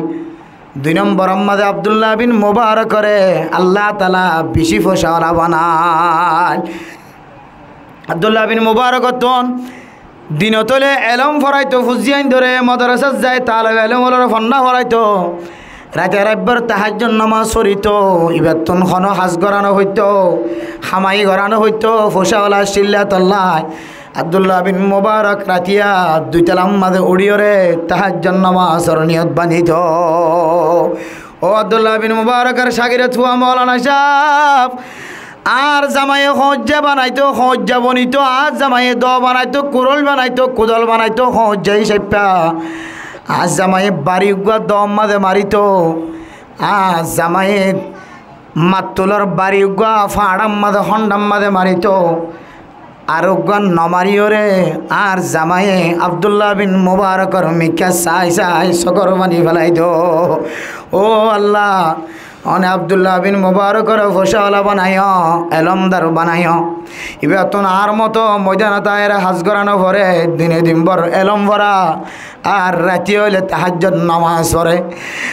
Dui nombor mazé Abdullah bin Mubarakore Allah taala bicí foicáwala banail. Abdullah bin Mubarak ottún dinot óile elóm foraito, fuzzí aindóre modrasát zai talob elóm ókkolore fonná foraito, raite raibbar tahajjud nomás forito, ibattún honó ham gorá nofoitto, hamai gorá nofoitto, foicáwala accíl de tolla. Abdullah bin Mubarak ratiya duitalar mazé uçíyoré tahajjud nomásor niyot bandito. Ó Abdullah bin Mubarakor cágird fua Moulana sáb, añár zamaye hoóñjja banaito, hoóñjja bonito, añár zamaye doo banaito, kuróil banaito, kudol banaito, hoóñjja hísafe. Añár zamaye bari uggúa door mazé marito, añár zamaye mattulor bari uggúa fañçar mazé, hóndhar mazé marito. Ar uggúa nomaríyoré añár zamaye Abdullah bin Mubarakor mikká sai sai sokor faní félaido. Ó Allah, one Abdullah bin Mubarakore foicáwala banaiyó, elómdar banaiyó. Ibattún añár moto moidanot aiyóre ham gorá noforé, dine dinbór elóm fora, ar raite óile tahajjud nomás foré.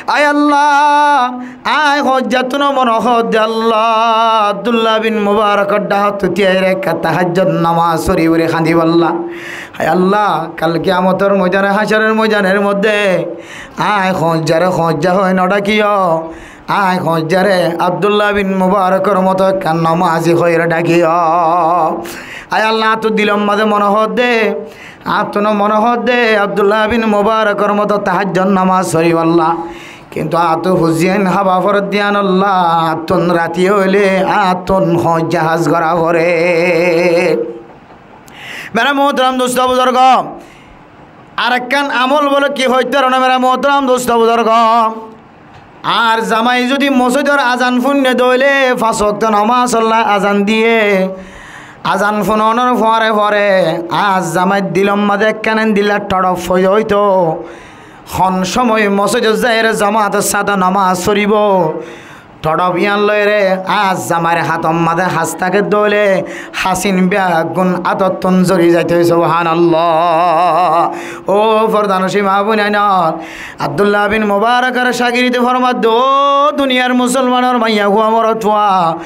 Ai Allah, aññí hoóñjjattún mone hoódde Allah, Abdullah bin Mubarakor dhákottú tíyaiyóre ekká tahajjud nomás fori fori hañdibólla. Ai Allah, kal kiyamotor moidane hácoror moidanor modde aññí hoóñjjaré hoóñjja hoói nodhákiyo, aññí hoóñjjaré Abdullah bin Mubarakor moto ekká nomazi hoóire dhákiyo. Ai Allah, añáttu dilor mazé mone hoódde, añáttu mone hoódde Abdullah bin Mubarakor moto tahajjud nomás foribólla. Kintu añáttu fuzzí ain hába foredde yían olla, añáttun rati óile añáttun hoóñjja ham gorá foré. Mere muhtaram dustó buzurgó, arekkán amol bóle ki hoitó faro né mere muhtaram dustó buzurgó? Añár zamaye zodi mosóidor azan fúinne dé óile, fañs wokto nomásolla azan diyé, azan fúnonor fore fore añár zamair dilor mazé ekkán endilla todhop foidá óito, hon cómoi mosóidot zaiyóre zomaator sáte nomás foribó. Todhop yían loiyóre añár zamair hátor mazé ham táke dé óile, ham ín beggún hátottún zori zaito. Subhánallah. Ó fordanocín maa boináin, Abdullah bin Mubarakor cágirde formadde, ó duniyar musolmanor maiyafua morotfua,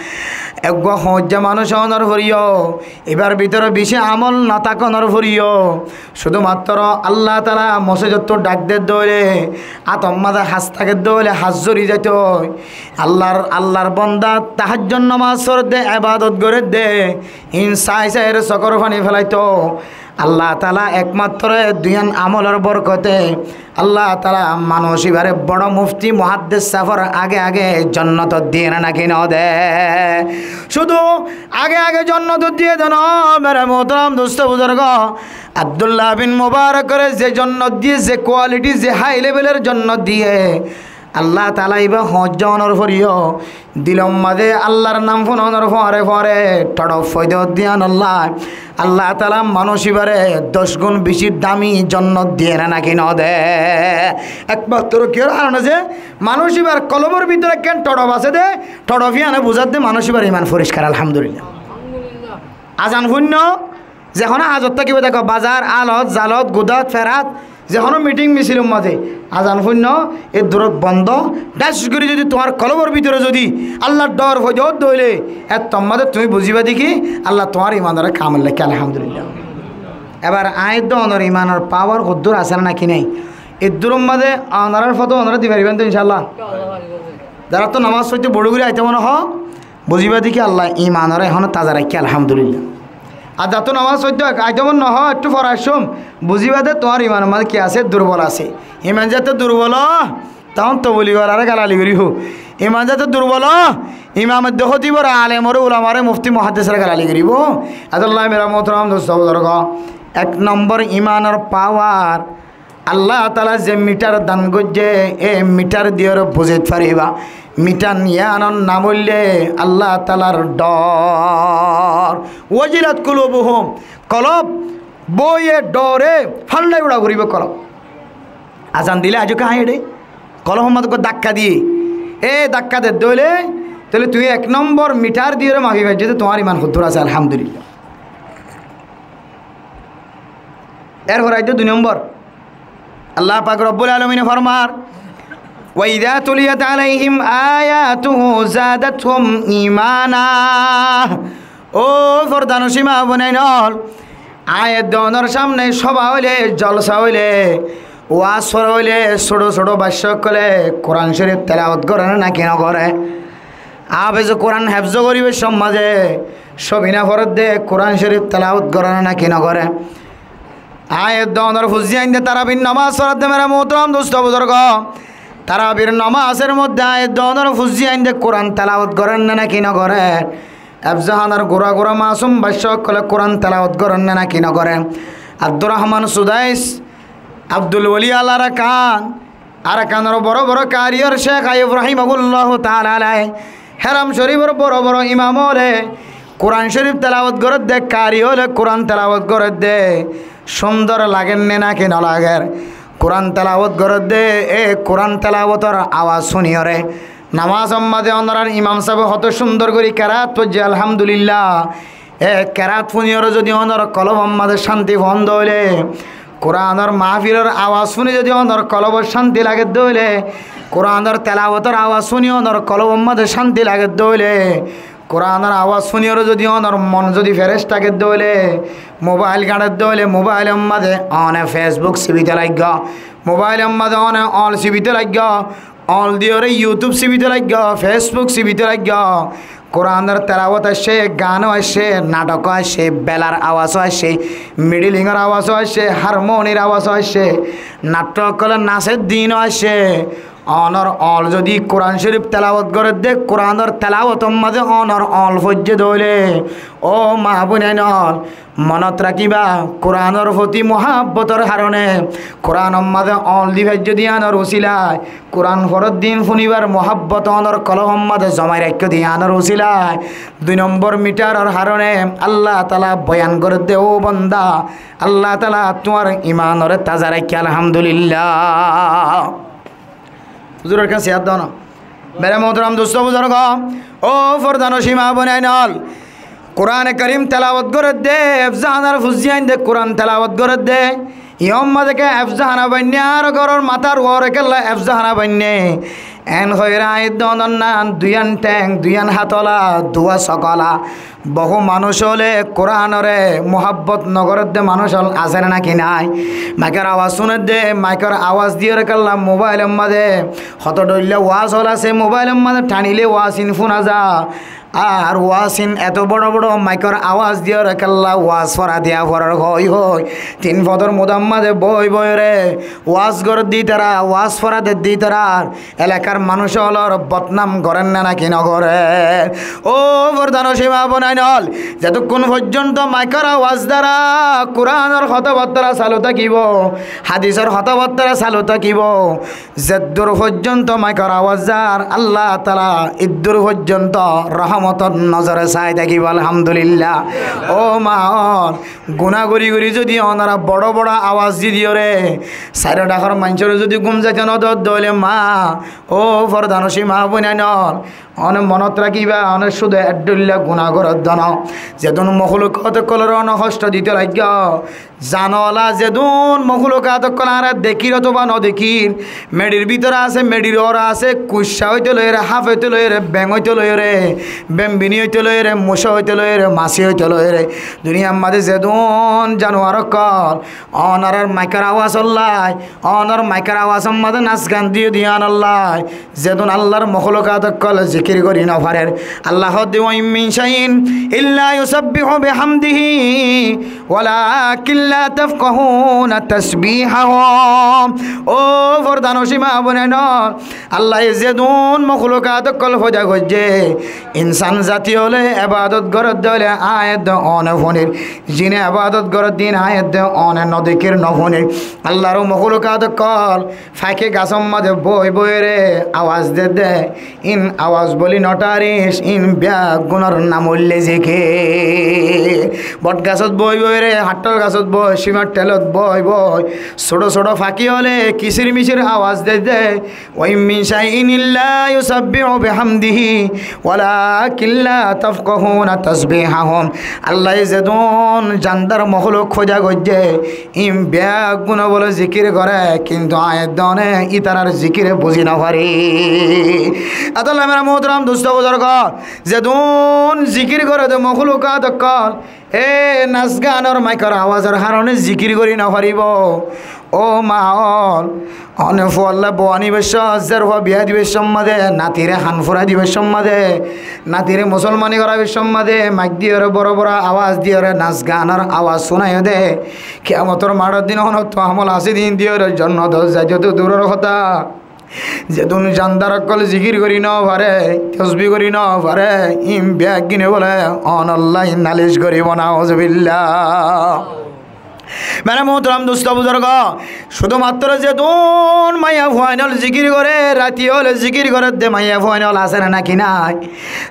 eggúa hoóñjja manúic ónor foriyó, ibar bútore bicí amol no tákonor foriyó, cúdu mattro Allah taala mosóidottú dhak der dé óile, hátor mazé ham táke dé óile ham zori zaito. Allar, Allar bonda tahajjud nomás foredde, ebadot goredde, hín sai saiyóre sokor faní félaito. Allah taala ekmattro e duiyán amolor borkote Allah taala manúic ibáre boro mufti muháddis sáfor age age jonnotot diyé né náki nodé? Cúdu age age jonnotot diyé dé no, mere muhtaram dustó buzurgó, Abdullah bin Mubarakore ze jonnot diyé, ze kualiti, ze hái levelor jonnot diyé, Allah taala ibá hoóñjja ónor foriyó, dilor mazé Allar nam fúnonor fore fore todhop foidá ódde yían olla, Allah taala manúic ibáre doc gún bicí dami jonnot diyé né náki nodé? Ekmattro kiyór haroné ze manúic ibár kolbor bútore ekkán todhop asé dé, todhop yíane buzadde manúic ibár iman foriskar, alhamdulillah. Azan fúinno, ze honó hazot tákibo táko, bazar, alot, zalot, gudat, ferat, ze honó miting misilor mazé azan fúinno, eddurót bondó, dhác gorí zodi tuáñr kolbor bútore zodi Allar dhor foidá ódde óile, ettór mazé tuñí buzíba dé ki Allah tuáñr imanoré kamil raikké, alhamdulillah. Ebar aññí edde onor imanor pawar hoddúr asé né náki nái, edduror mazé onorár fotó onoré di faribá né tó, incállah? Zaráttu nomás foitto boro gorí aitó mone hoó, buzíba dé ki Allah imanoré ehóno taza raikké, alhamdulillah. Ar zattu nomás foitto aitó mone nohó, ettú fore aiccúm, buzíba dé tuáñr imanor mazé ki asé? Durbol asé. Iman zeéñtte durbol ó, tohón tobligoraré galali goríbo. Iman zeéñtte durbol ó, imam edde hótibore, alemoré, ulamaré, mufti muháddisore galali goríbo. Etolla mere muhtaram dustó buzurgó, ek nombor imanor pawar, Allah taala ze mitar dan goijjé, e mitar diyóre buzit faribá. Mitar yíanor nam óilde Allah taalar dhor. Wajilat kulubuhum. Kolob bóiye dhore fállai ura goríbo kolob. Azan dile aijjó ká aññí eçé kolob mazé ekká dakka diyé. E dakka dedde óile Tóile tuñí ek nombor miṭar diyóre mafi faijjó de tuáñr iman hoddúr asé, alhamdulillah. Erfore aijjó dui nombor. Allah pak Rabbul Alamine formar, "Wa idá tuliyat aláihim ayatuhu zadathum imana." Ó fordanocin maa boináin ól, ayat dónor sámne sóba óile, jolsa óile, waz fora óile, sóço sóço bacca ókkole Kuran Córif telawot goré né náki nogoré? Háfeze Kuran hefzo goríbar sommaze sóbina foredde Kuran Córif telawot goré né náki nogoré? Ayat dónor fuzzí ainde tarabir nomaz foredde mere muhtaram dustó buzurgó, tarabir nomazor modde ayat dónor fuzzí ainde Kuran telawot goré né náki nogoré? Efzahánor gura gura masum bacca ókkole Kuran telawot goré né náki nogoré? Abdur Rahman Sudais, Abdul Wali Al Arakan, Arakanor boro boro kariyór Cekh Ayub rahimahullahu taala alai, Heram Córifor boro boro imam óle Kuran Córif telawot gorédde, kari óle Kuran telawot gorédde, cúndor lager né náki nolager? Kuran telawot gorédde, e Kuran telawotor awaz fúniyóre nomazor maze ónorar imam sábe hoto cúndor gorí keraat foijjé, alhamdulillah. E keraat fúniyóre zodi ónor kolbor maze cánti fon de óile, Kuranor mahfilor awaz fúni zodi ónor kolbot cánti lage de óile, Kuranor telawotor awaz fúni ónor kolbor maze cánti lage de óile, Kuranor awaz fúniyóre zodi ónor mon zodi feres táke de óile, mobail gañçe de óile, mobailor maze óne Facebook sibite laiggó, mobailor maze óne ól sibite laiggó, ól diyóre YouTube sibite laiggó, Facebook sibite laiggó. Kuranor telawot aiccé, gan ó aiccé, nathok ó aiccé, belar awaz ó aiccé, midilingor awaz ó aiccé, harmonir awaz ó aiccé, nathok ókkole naser din ó aiccé. Ónor ól zodi Kuran Córif telawot gorédde, Kuranor telawotor maze ónor ól foijjé de óile, ó maa boináin ól, monot rakíba, Kuranor foti muhabbotor harone, Kuranor maze ól di faijjó de yíanor usilai, Kuran foredde yían fúnibar muhabbot ónor kolbor maze zomai raikkó de yíanor usilai, dui nombor miṭaror harone Allah taala boyan gorédde, ó banda, Allah taala tuáñr imanoré taza raikké, alhamdulillah. Huzuror kán siyat dóna. Mere muhtaram dustó buzurgó, ó fordanocin maa boináin ól, Kurane Karim telawot gorédde, efzahánor fuzzí ainde Kuran telawot gorédde, yómma deke efzahán bainné, ar góror matár uore kella efzahán bainné. En hoiyóre ayat dónor nan, duiyán théng, duiyán hátola, duwa sokóla. Bohú manúic óle Kuranore muhábbot nogorédde manúic ól asé né náki nái? Maikor awaz fúnedde, maikor awaz diyóre kella mobailor maze hoto dhoilla waz ól asé, mobailor maze thanile waz ín fúna za. Ar waz ín eto boro boro maikor awaz diyóre kella waz fora diya forer hoi hoi. Tin fodor mudar maze boi boiyóre waz gorédde ítara, waz fora dedde ítara. Elakar manúic ólor bodnam gorér né náki nogorér? Ó fordanocin maa boináin ól, zedukkún foijjonto maikor awaz dara Kuranor hotábattára salu tákibo, hadisor hotábattára salu tákibo, zeddur foijjonto maikor awaz zar Allah taala eddur foijjonto rohomotor nozore sai tákibo, alhamdulillah. Ó maa ól, guná gorí gorí zodi onora boro boro awaz di diyóre sairó dhakor maincóre zodi gúm zaito nodódde óile maa, ó fordanocin maa boináin ól, one monot rakíba, one cúde ek dhoilla guná gorédde no. Zedún mokhlukat ókkolore one hoctho dito laiggó, zanola zedún mokhlukat ókkol añára dekír otóba nodekír, meçir bútore asé, meçir uore asé, kuccá óite loiyóre, háf óite loiyóre, beng óite loiyóre, bembini óite loiyóre, mucá óite loiyóre, masi óite loiyóre, duniyar maze zedún januar ókkol, onorar maikor awaz olla, onor maikor awazor maze nas gan diyó de yían olla, zedún Allar mokhlukat ókkol zikir gorí nofarer. Allah hoódde, "Wa in min shay'in illa yusabbihu bihamdihi walakin la tafqahuna tasbihahum." Ó fordanocin maa boináin ól, Allaye zedún mokhlukat ókkol foida goijjé, ín Insán zati óle ebadot gorédde óile aññí edde one fúnir. Zine ebadot gorédde ín aññí edde one nodekír, nofúnir. Allar moklukat ókkol, faki gasór mazé boi boiyóre abas dedde, ín abas bóli notháris, ín beggúnor nam óilde zikir. Bot gasót boi boiyóre, haththól gasót boi, cimar thelót boi boi, sóço sóço faki óle kisir misir abas dedde, وإن من شيء إلا يسبح بحمده ولكن لا تفقهون تسبيحهم. Allaye zedún zandar mokluk foida goijjé, ín beggúne bóle zikir goré, kintu aññí edde one ítarar zikir buzí nofari. Etolla mere muhtaram dustó buzurgó, zedún zikir goré de moklukat ókkol, e nas ganor maikor abazor haróne zikir gorí nofaribó. Ó ma ókkol, one fualla bou aníbar cómot, zer fua biya dibar cómot, natire han furai dibar cómot, natire musolmani goraibar cómot, maik diyóre boro boro abas diyóre nas ganor abas fúnaiyó de, kiyamotor maçor din onottú amol asé din diyóre jonnot zaito duror hotá. Zedún zandar ókkol zikir gorí nofare, tosbi gorí nofare, ín beggúne bóle onolla nalis goríbo, nauzubillah. Mere muhtaram dustó buzurgó, cúdu matro zedún maiyafuain ókkol zikir goré, rati óile zikir goré de maiyafuain ókkol asé né náki nái?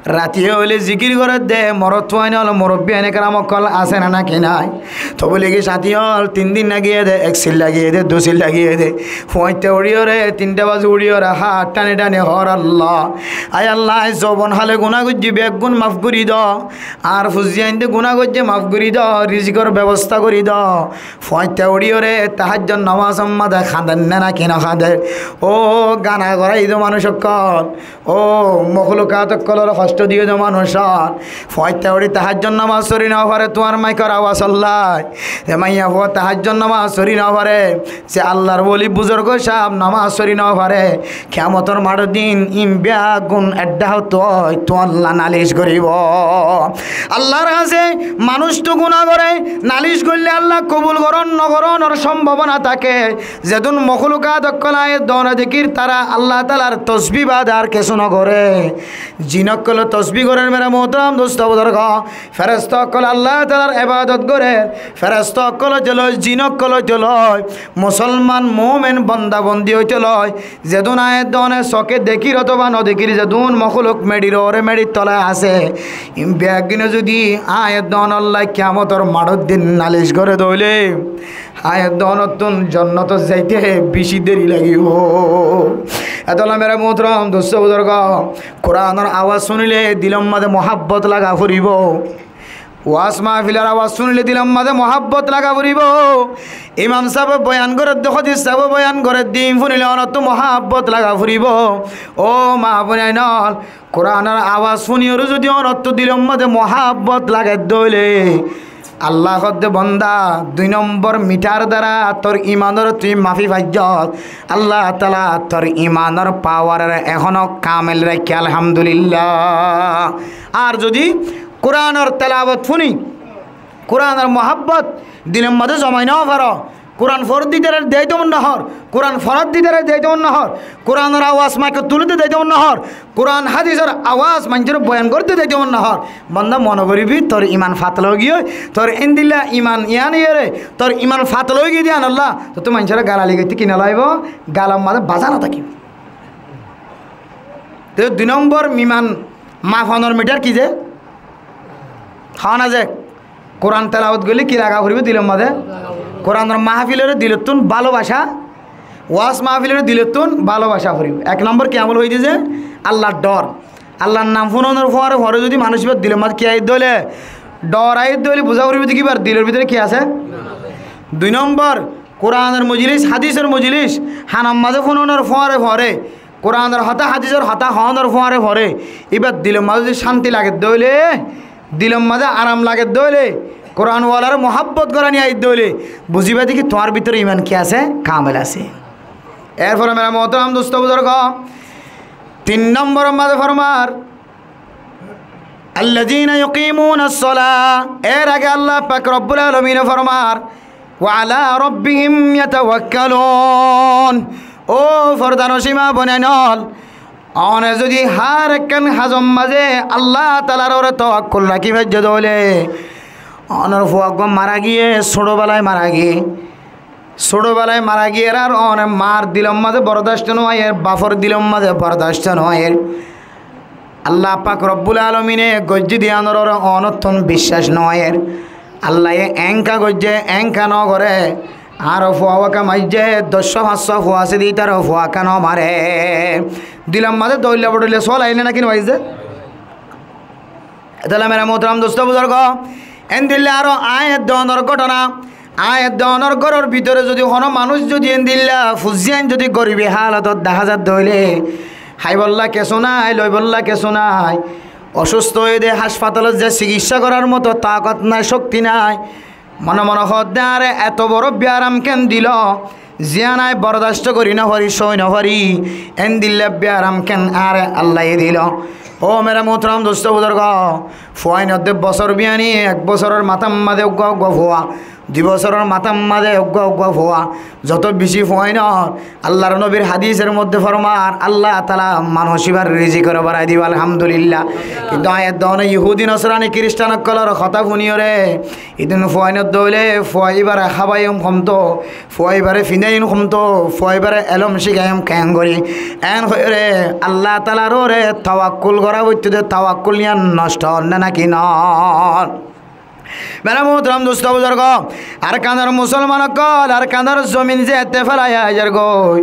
Rati óile zikir goré de morotfuain ókkol, murobbiyaine keram ókkol asé né náki nái? Tobligí sáti ókkol tin din lagiyé de, ek sil lagiyé de, dui sil lagiyé de, fuañitta uçiyóre, tinta bazi uçiyóre hát thani thani hoór, Allah, ai Allah, aññí zobon hále guná goijjí, beggún maf gorí do. Añár fuain de guná goijjé, maf gorí do, rizikor bebosta gorí do. Fuañitta uçiyóre tahajjud nomazor mazé kañder né náki nokañder? Ó gana gorai do manúic ókkol, ó moklukat ókkolore hoctó diyó de manúic ókkol, fuañitta uçí tahajjud nomaz forí nofare tuáñr maikor abas olla. Ze maiyafua tahajjud nomaz forí nofare, ze Allar woli buzurgó sáb nomaz forí nofare, kiyamotor maçor din ín beggún ek dháke ói tuáñlla nalis goríbo. Allar hásé manúic tu guná goré, nalis goille Allah kobul gorón nogorónor sombabona táke. Zedún moklukat ókkol aññí edde one dekír, tara Allah taalar tosbi bade ar kessú nogoré. Zin ókkole tosbi gorér, mere muhtaram dustó buzurgó, feresta ókkole Allah taalar ebadot gorér, feresta ókkol óite loi, zin ókkol óite loi, musolman mumin bonda bondi óite loi, zedún aññí edde one soke dekír otóba nodekír, zedún mokluk meçir uore meçir tola asé, ín beggúne zodi aññí edde onolla kiyamotor maçor din nalis goré de óile, aññí edde onottún jonnotot zaite beci deri lagibo. Etolla mere muhtaram dustó buzurgó, Kuranor abas fúnile dilor mazé muhábbot laga foribó. Waz mahfilor abas fúnile dilor mazé muhábbot laga foribó. Imam sábe boyan gorédde, hótib sábe boyan gorédde, ín fúnile onottú muhábbot laga foribó. Ó ma bonain ókkol, Kuranor abas fúniyóre zodi onottú dilor mazé muhábbot lagedde óile, Allah hoódde, bonda, dui nombor mitar dara tor imanore tui mafi faijjós. Allah taala tor imanor pawarore ehóno kamel raikké, alhamdulillah. Ar zodi Kuranor telawot fúni, Kuranor muhábbot dilor mazé zomai nofaró, Kuran foredde ítare diyé de mone nohór, Kuran foredde ítare diyé de mone nohór, Kuranor abas maikot tuledde diyé de mone nohór, Kuran hádisor abas maincóre boyan goredde diyé de mone nohór. Bonda, mone goribi tor iman fatala óigiyoi, tor endilla iman yián óiyore, tor iman fatala óigiyoi de yíanolla, tottú maincóre galali goitté ki nolagibo, galor mazé bazá notákibo. Te dui nombor iman mafonor mitar ki ze? Hana ze, Kuran telawot goille ki laga foribó dilor mazé? Kuranor mahfilore dilottún bálobaca, waz mahfilore dilottún bálobaca foribó. Ek nombor ki amol óilde ze? Allar dhor. Allar nam fúnonor fore fore zodi manúic íbar dilor mazé ki aiyé de óile, dhor aiyé de óile, buzá foribó de ki íbar dilor bútore ki asé? Dui nombor, Kuranor mojlis, hádisor mojlis, hanor mazé fúnonor fore fore, Kuranor hotá, hádisor hotá hoónor fore fore, íbar dilor mazé zodi cánti lagedde óile, dilor mazé aram lagedde óile, Kuran walar muhábbot gorani aiyedde óile, buziba de ki tuáñr bútore iman ki asé? Kamel asé. Erfore mere muhtaram dustó buzurgó, tin nomboror mazé formar, الذين يقيمون الصلاة. Er age Allah pak Rabbul Alamine formar, وعلى ربهم يتوكلون. Ó fordanocin ma bonain ókkol, One zodi hár ekkán hazor mazé Allah talar uore tawakkul rakí faijjó de óile, onor fua uggwá mara giyé, sóço bálai mara giyé. Sóço bálai mara giyé ar one mar dilor mazé bordacto no óiyer, bafor dilor mazé bordacto no óiyer. Allah pak robbul alamine goijjé de yíanor uore onottún biccac no óiyer. Allaye enka goijjé, enka no goré. Añáro fua uggwá maijjé, doccwá fañsswá fua asé de, ítaró fua enka no maré. Dilor mazé doilla bodoilla suwal aiyér né náki no aiyér? Ettolla mere muhtaram dustó buzurgó, endilla aró aññí edde onor gótona, aññí edde onor góror bútore zodi honó manúic zodi endilla fuzzíyan zodi goribi hálotot dahá za de óile, háibolla kessú nái, loibolla kessú nái, ocústho óiye de hácfatalot zai cikissá gorár moto taakot nái, cókti nái, mone mone hoódde añáre eto boro biyaram ken dilo, ziyán aññí bordacto gorí no fari, sói no fari, endilla biyaram ken añáre Allaye dilo. Ó mere muhtaram dustó buzurgó, fuainor de bosór biyani, ek bosóror matár mazé uggwá uggwá fua, dui bosóror matár mazé uggwá uggwá fua, zoto beci fuain ór, Allar nobir hadisor modde formar, Allah taala manúic íbar rizikore barai dibo, alhamdulillah. Kintu aññí edde one yuhudi nosrani kiristan ókkolor hotá fúniyóre, idún fuainor de óile fua íbare hábaiyum komto, fua íbare fiñdaiyum komto, fua íbare elóm cíkaiyum keéngorí, eén hoiyóre Allah talar uore tawakkul gorá foittó de, tawakkul yían noctho ór né náki no ór? Mere muhtaram dustó buzurgó, Arkanor musolman ókkol, Arkanor zomin zeéñtte félai aiyér goi,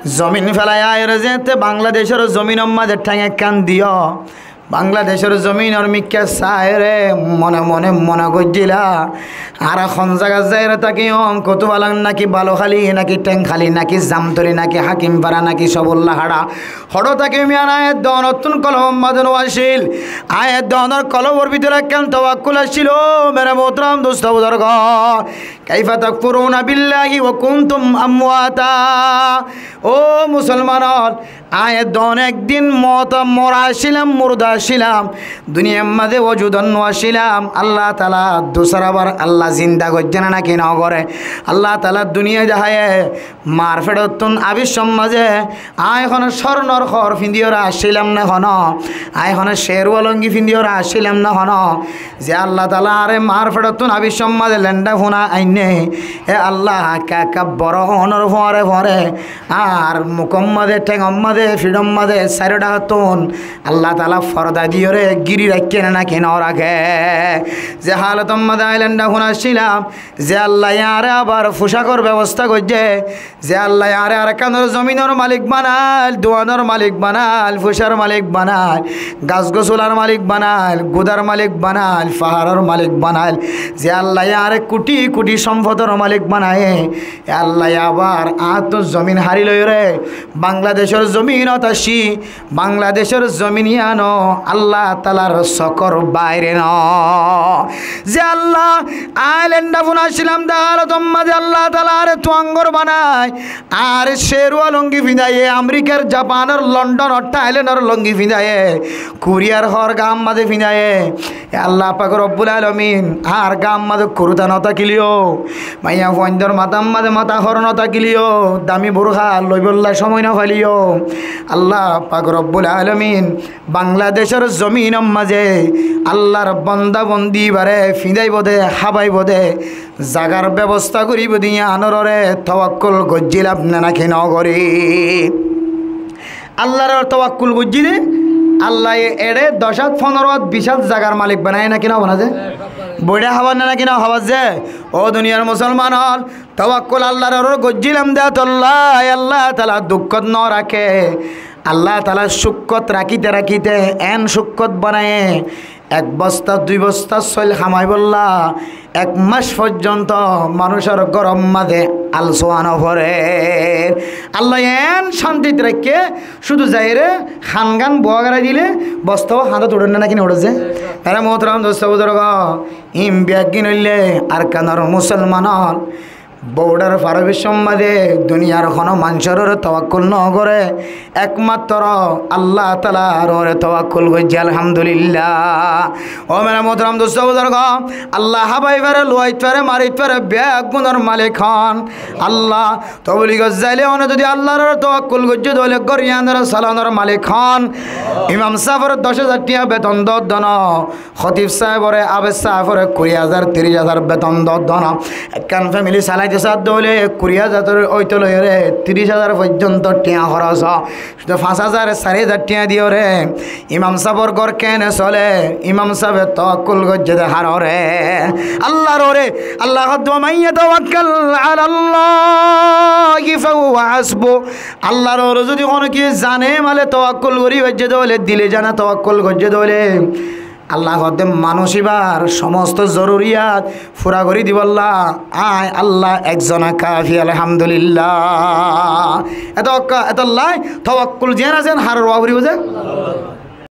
zomin félai aiyóre zeéñtte Bangladecór zominor mazé théng ekkán diyó, Bangladecór zominor mikká saiyóre mone mone mone goijjíla, añára hon zagat zaiyóre tákiyum, Kutubalang náki Baluháli náki Théngháli náki Zamtoli náki Hákimfara náki Sobullahára, hoçé tákiyum yían aññí edde onottún kolbor mazé no accíl. Aññí edde onor kolbor bútore ekkán tawakkul accíl, ó mere muhtaram dustó buzurgó. كيف تكفرون بالله وكنتم أمواتا. Ó musolman ókkol, aññí edde one ek din mot, mora accílam, murda accílam, duniyair mazé wujudot no accílam, Allah taala dusárabar Allah zinda goijjé né náki no goré? Allah taala duniyai deháiye, mar feçottún abiccór mazé aññí honó córnor hoor fiñdiyóre accílam né honó? Aññí honó ceruwa longi fiñdiyóre accílam né honó? Ze Allah taala añáre mar feçottún abiccór mazé lendha funa ainné, e Allah, ekka ekka boro ónor fuáñre fuáñre añár mukór mazé, théngor mazé, fiçór mazé, sairó dhákottún Allah taala forda diyóre gíri raikké né náki no raké? Ze hálotor mazé aññí lendha funa accílam, ze Allaye añáre abar fucákor bebosta goijjé, ze Allaye añáre Arkanor zominor malik banail, duanor malik banail, fucár malik banail, gas gosular malik banail, gudar malik banail, faharor malik banail, ze Allaye añáre kuthi kuthi somfotor malik banaiye, e Allaye abar añáttu zomin hári loiyóre Bangladecór zominot aiccí, Bangladecór zomin yíano Allah taalar sokór baire no. Ze Allah, aññí lendha funa accílam de hálotor mazé Allah taala añáre tuangor banai, añáre ceruwa longi fiñdaiye, Amerikar, Japanor, Londonor, Thailandor longi fiñdaiye, Kuriyar hoór gaar mazé fiñdaiye. E Allah pak robbul alamin, añár gaar mazé kuruta no tákileyó, maiyafuaindor matár mazé matá hoór no tákileyó, dami burka loibolla cómoi no faileyó, Allah pak robbul alamin, Bangladecór zominor mazé Allar bonda bondi íbare fiñdaibo de, hábaibo de, zagar bebosta goríbo de, yíanor uore tawakkul goijjílam né náki no gorí? Allar uore tawakkul goijjí de, Allaye eçé doc át, fondoro át, bic át zagar malik banaiye náki no banaiye? Boiçá hábar né náki no hábar ze? Ó duniyar musolman ókkol, tawakkul Allar uore goijjílam de tolla, Allah taala dukkót no raké. Allah taala cúkkot rakíte rakíte eén cúkkot banaiye, ek bosta dui bosta soil hamaibólla ek mac foijjonto manúicor góror mazé alsuwa no forer. Allaye eén cántit raikké, cúdu zaiyóre hangán buwá gorai dile bosta ó hañdót uçér né náki no uçér ze? Mere muhtaram dustó buzurgó, ín beggín óilde Arkanor musolman ókkol, Border far óibar somot duniyar hono manúcor uore tawakkul no goré, ekmatro Allah taalar uore tawakkul goijjé, alhamdulillah. Ó mere muhtaram dustó buzurgó, Allah hábai fare, luwai fare, mari fare, beggúnor malik hon Allah. Tobligót zaile one zodi Allar uore tawakkul goijjé de óile gór yián or salanor malik hon. Imam sábore doc házar tiañ beton doddono, hótib sábore, abed sábore kuri házar, tiríc házar beton doddono. Ekkán femili salaite sá de óile kuri házar óite loiyóre tiríc házar foijjonto tiañ hóros. Cúde fañs házar, sair házar tiañ diyoré imam sábor gór kene sole? Imam sábe tawakkul goijjé de hár uore? Allar uore. Allah hoó de, "Wa man yatawakkal alallahi fahuwa hasbuh." Allar uore zodi hono kiyé zane male tawakkul gori faijjé de óile, dile zane tawakkul goijjé de óile, Allah hoó de, manúic íbar somosto zoruriyat fura gori dibolla añí Allah ekzon kafi, alhamdulillah. Eto, etolla tawakkul ziyán asé hár uore ówa foribo de?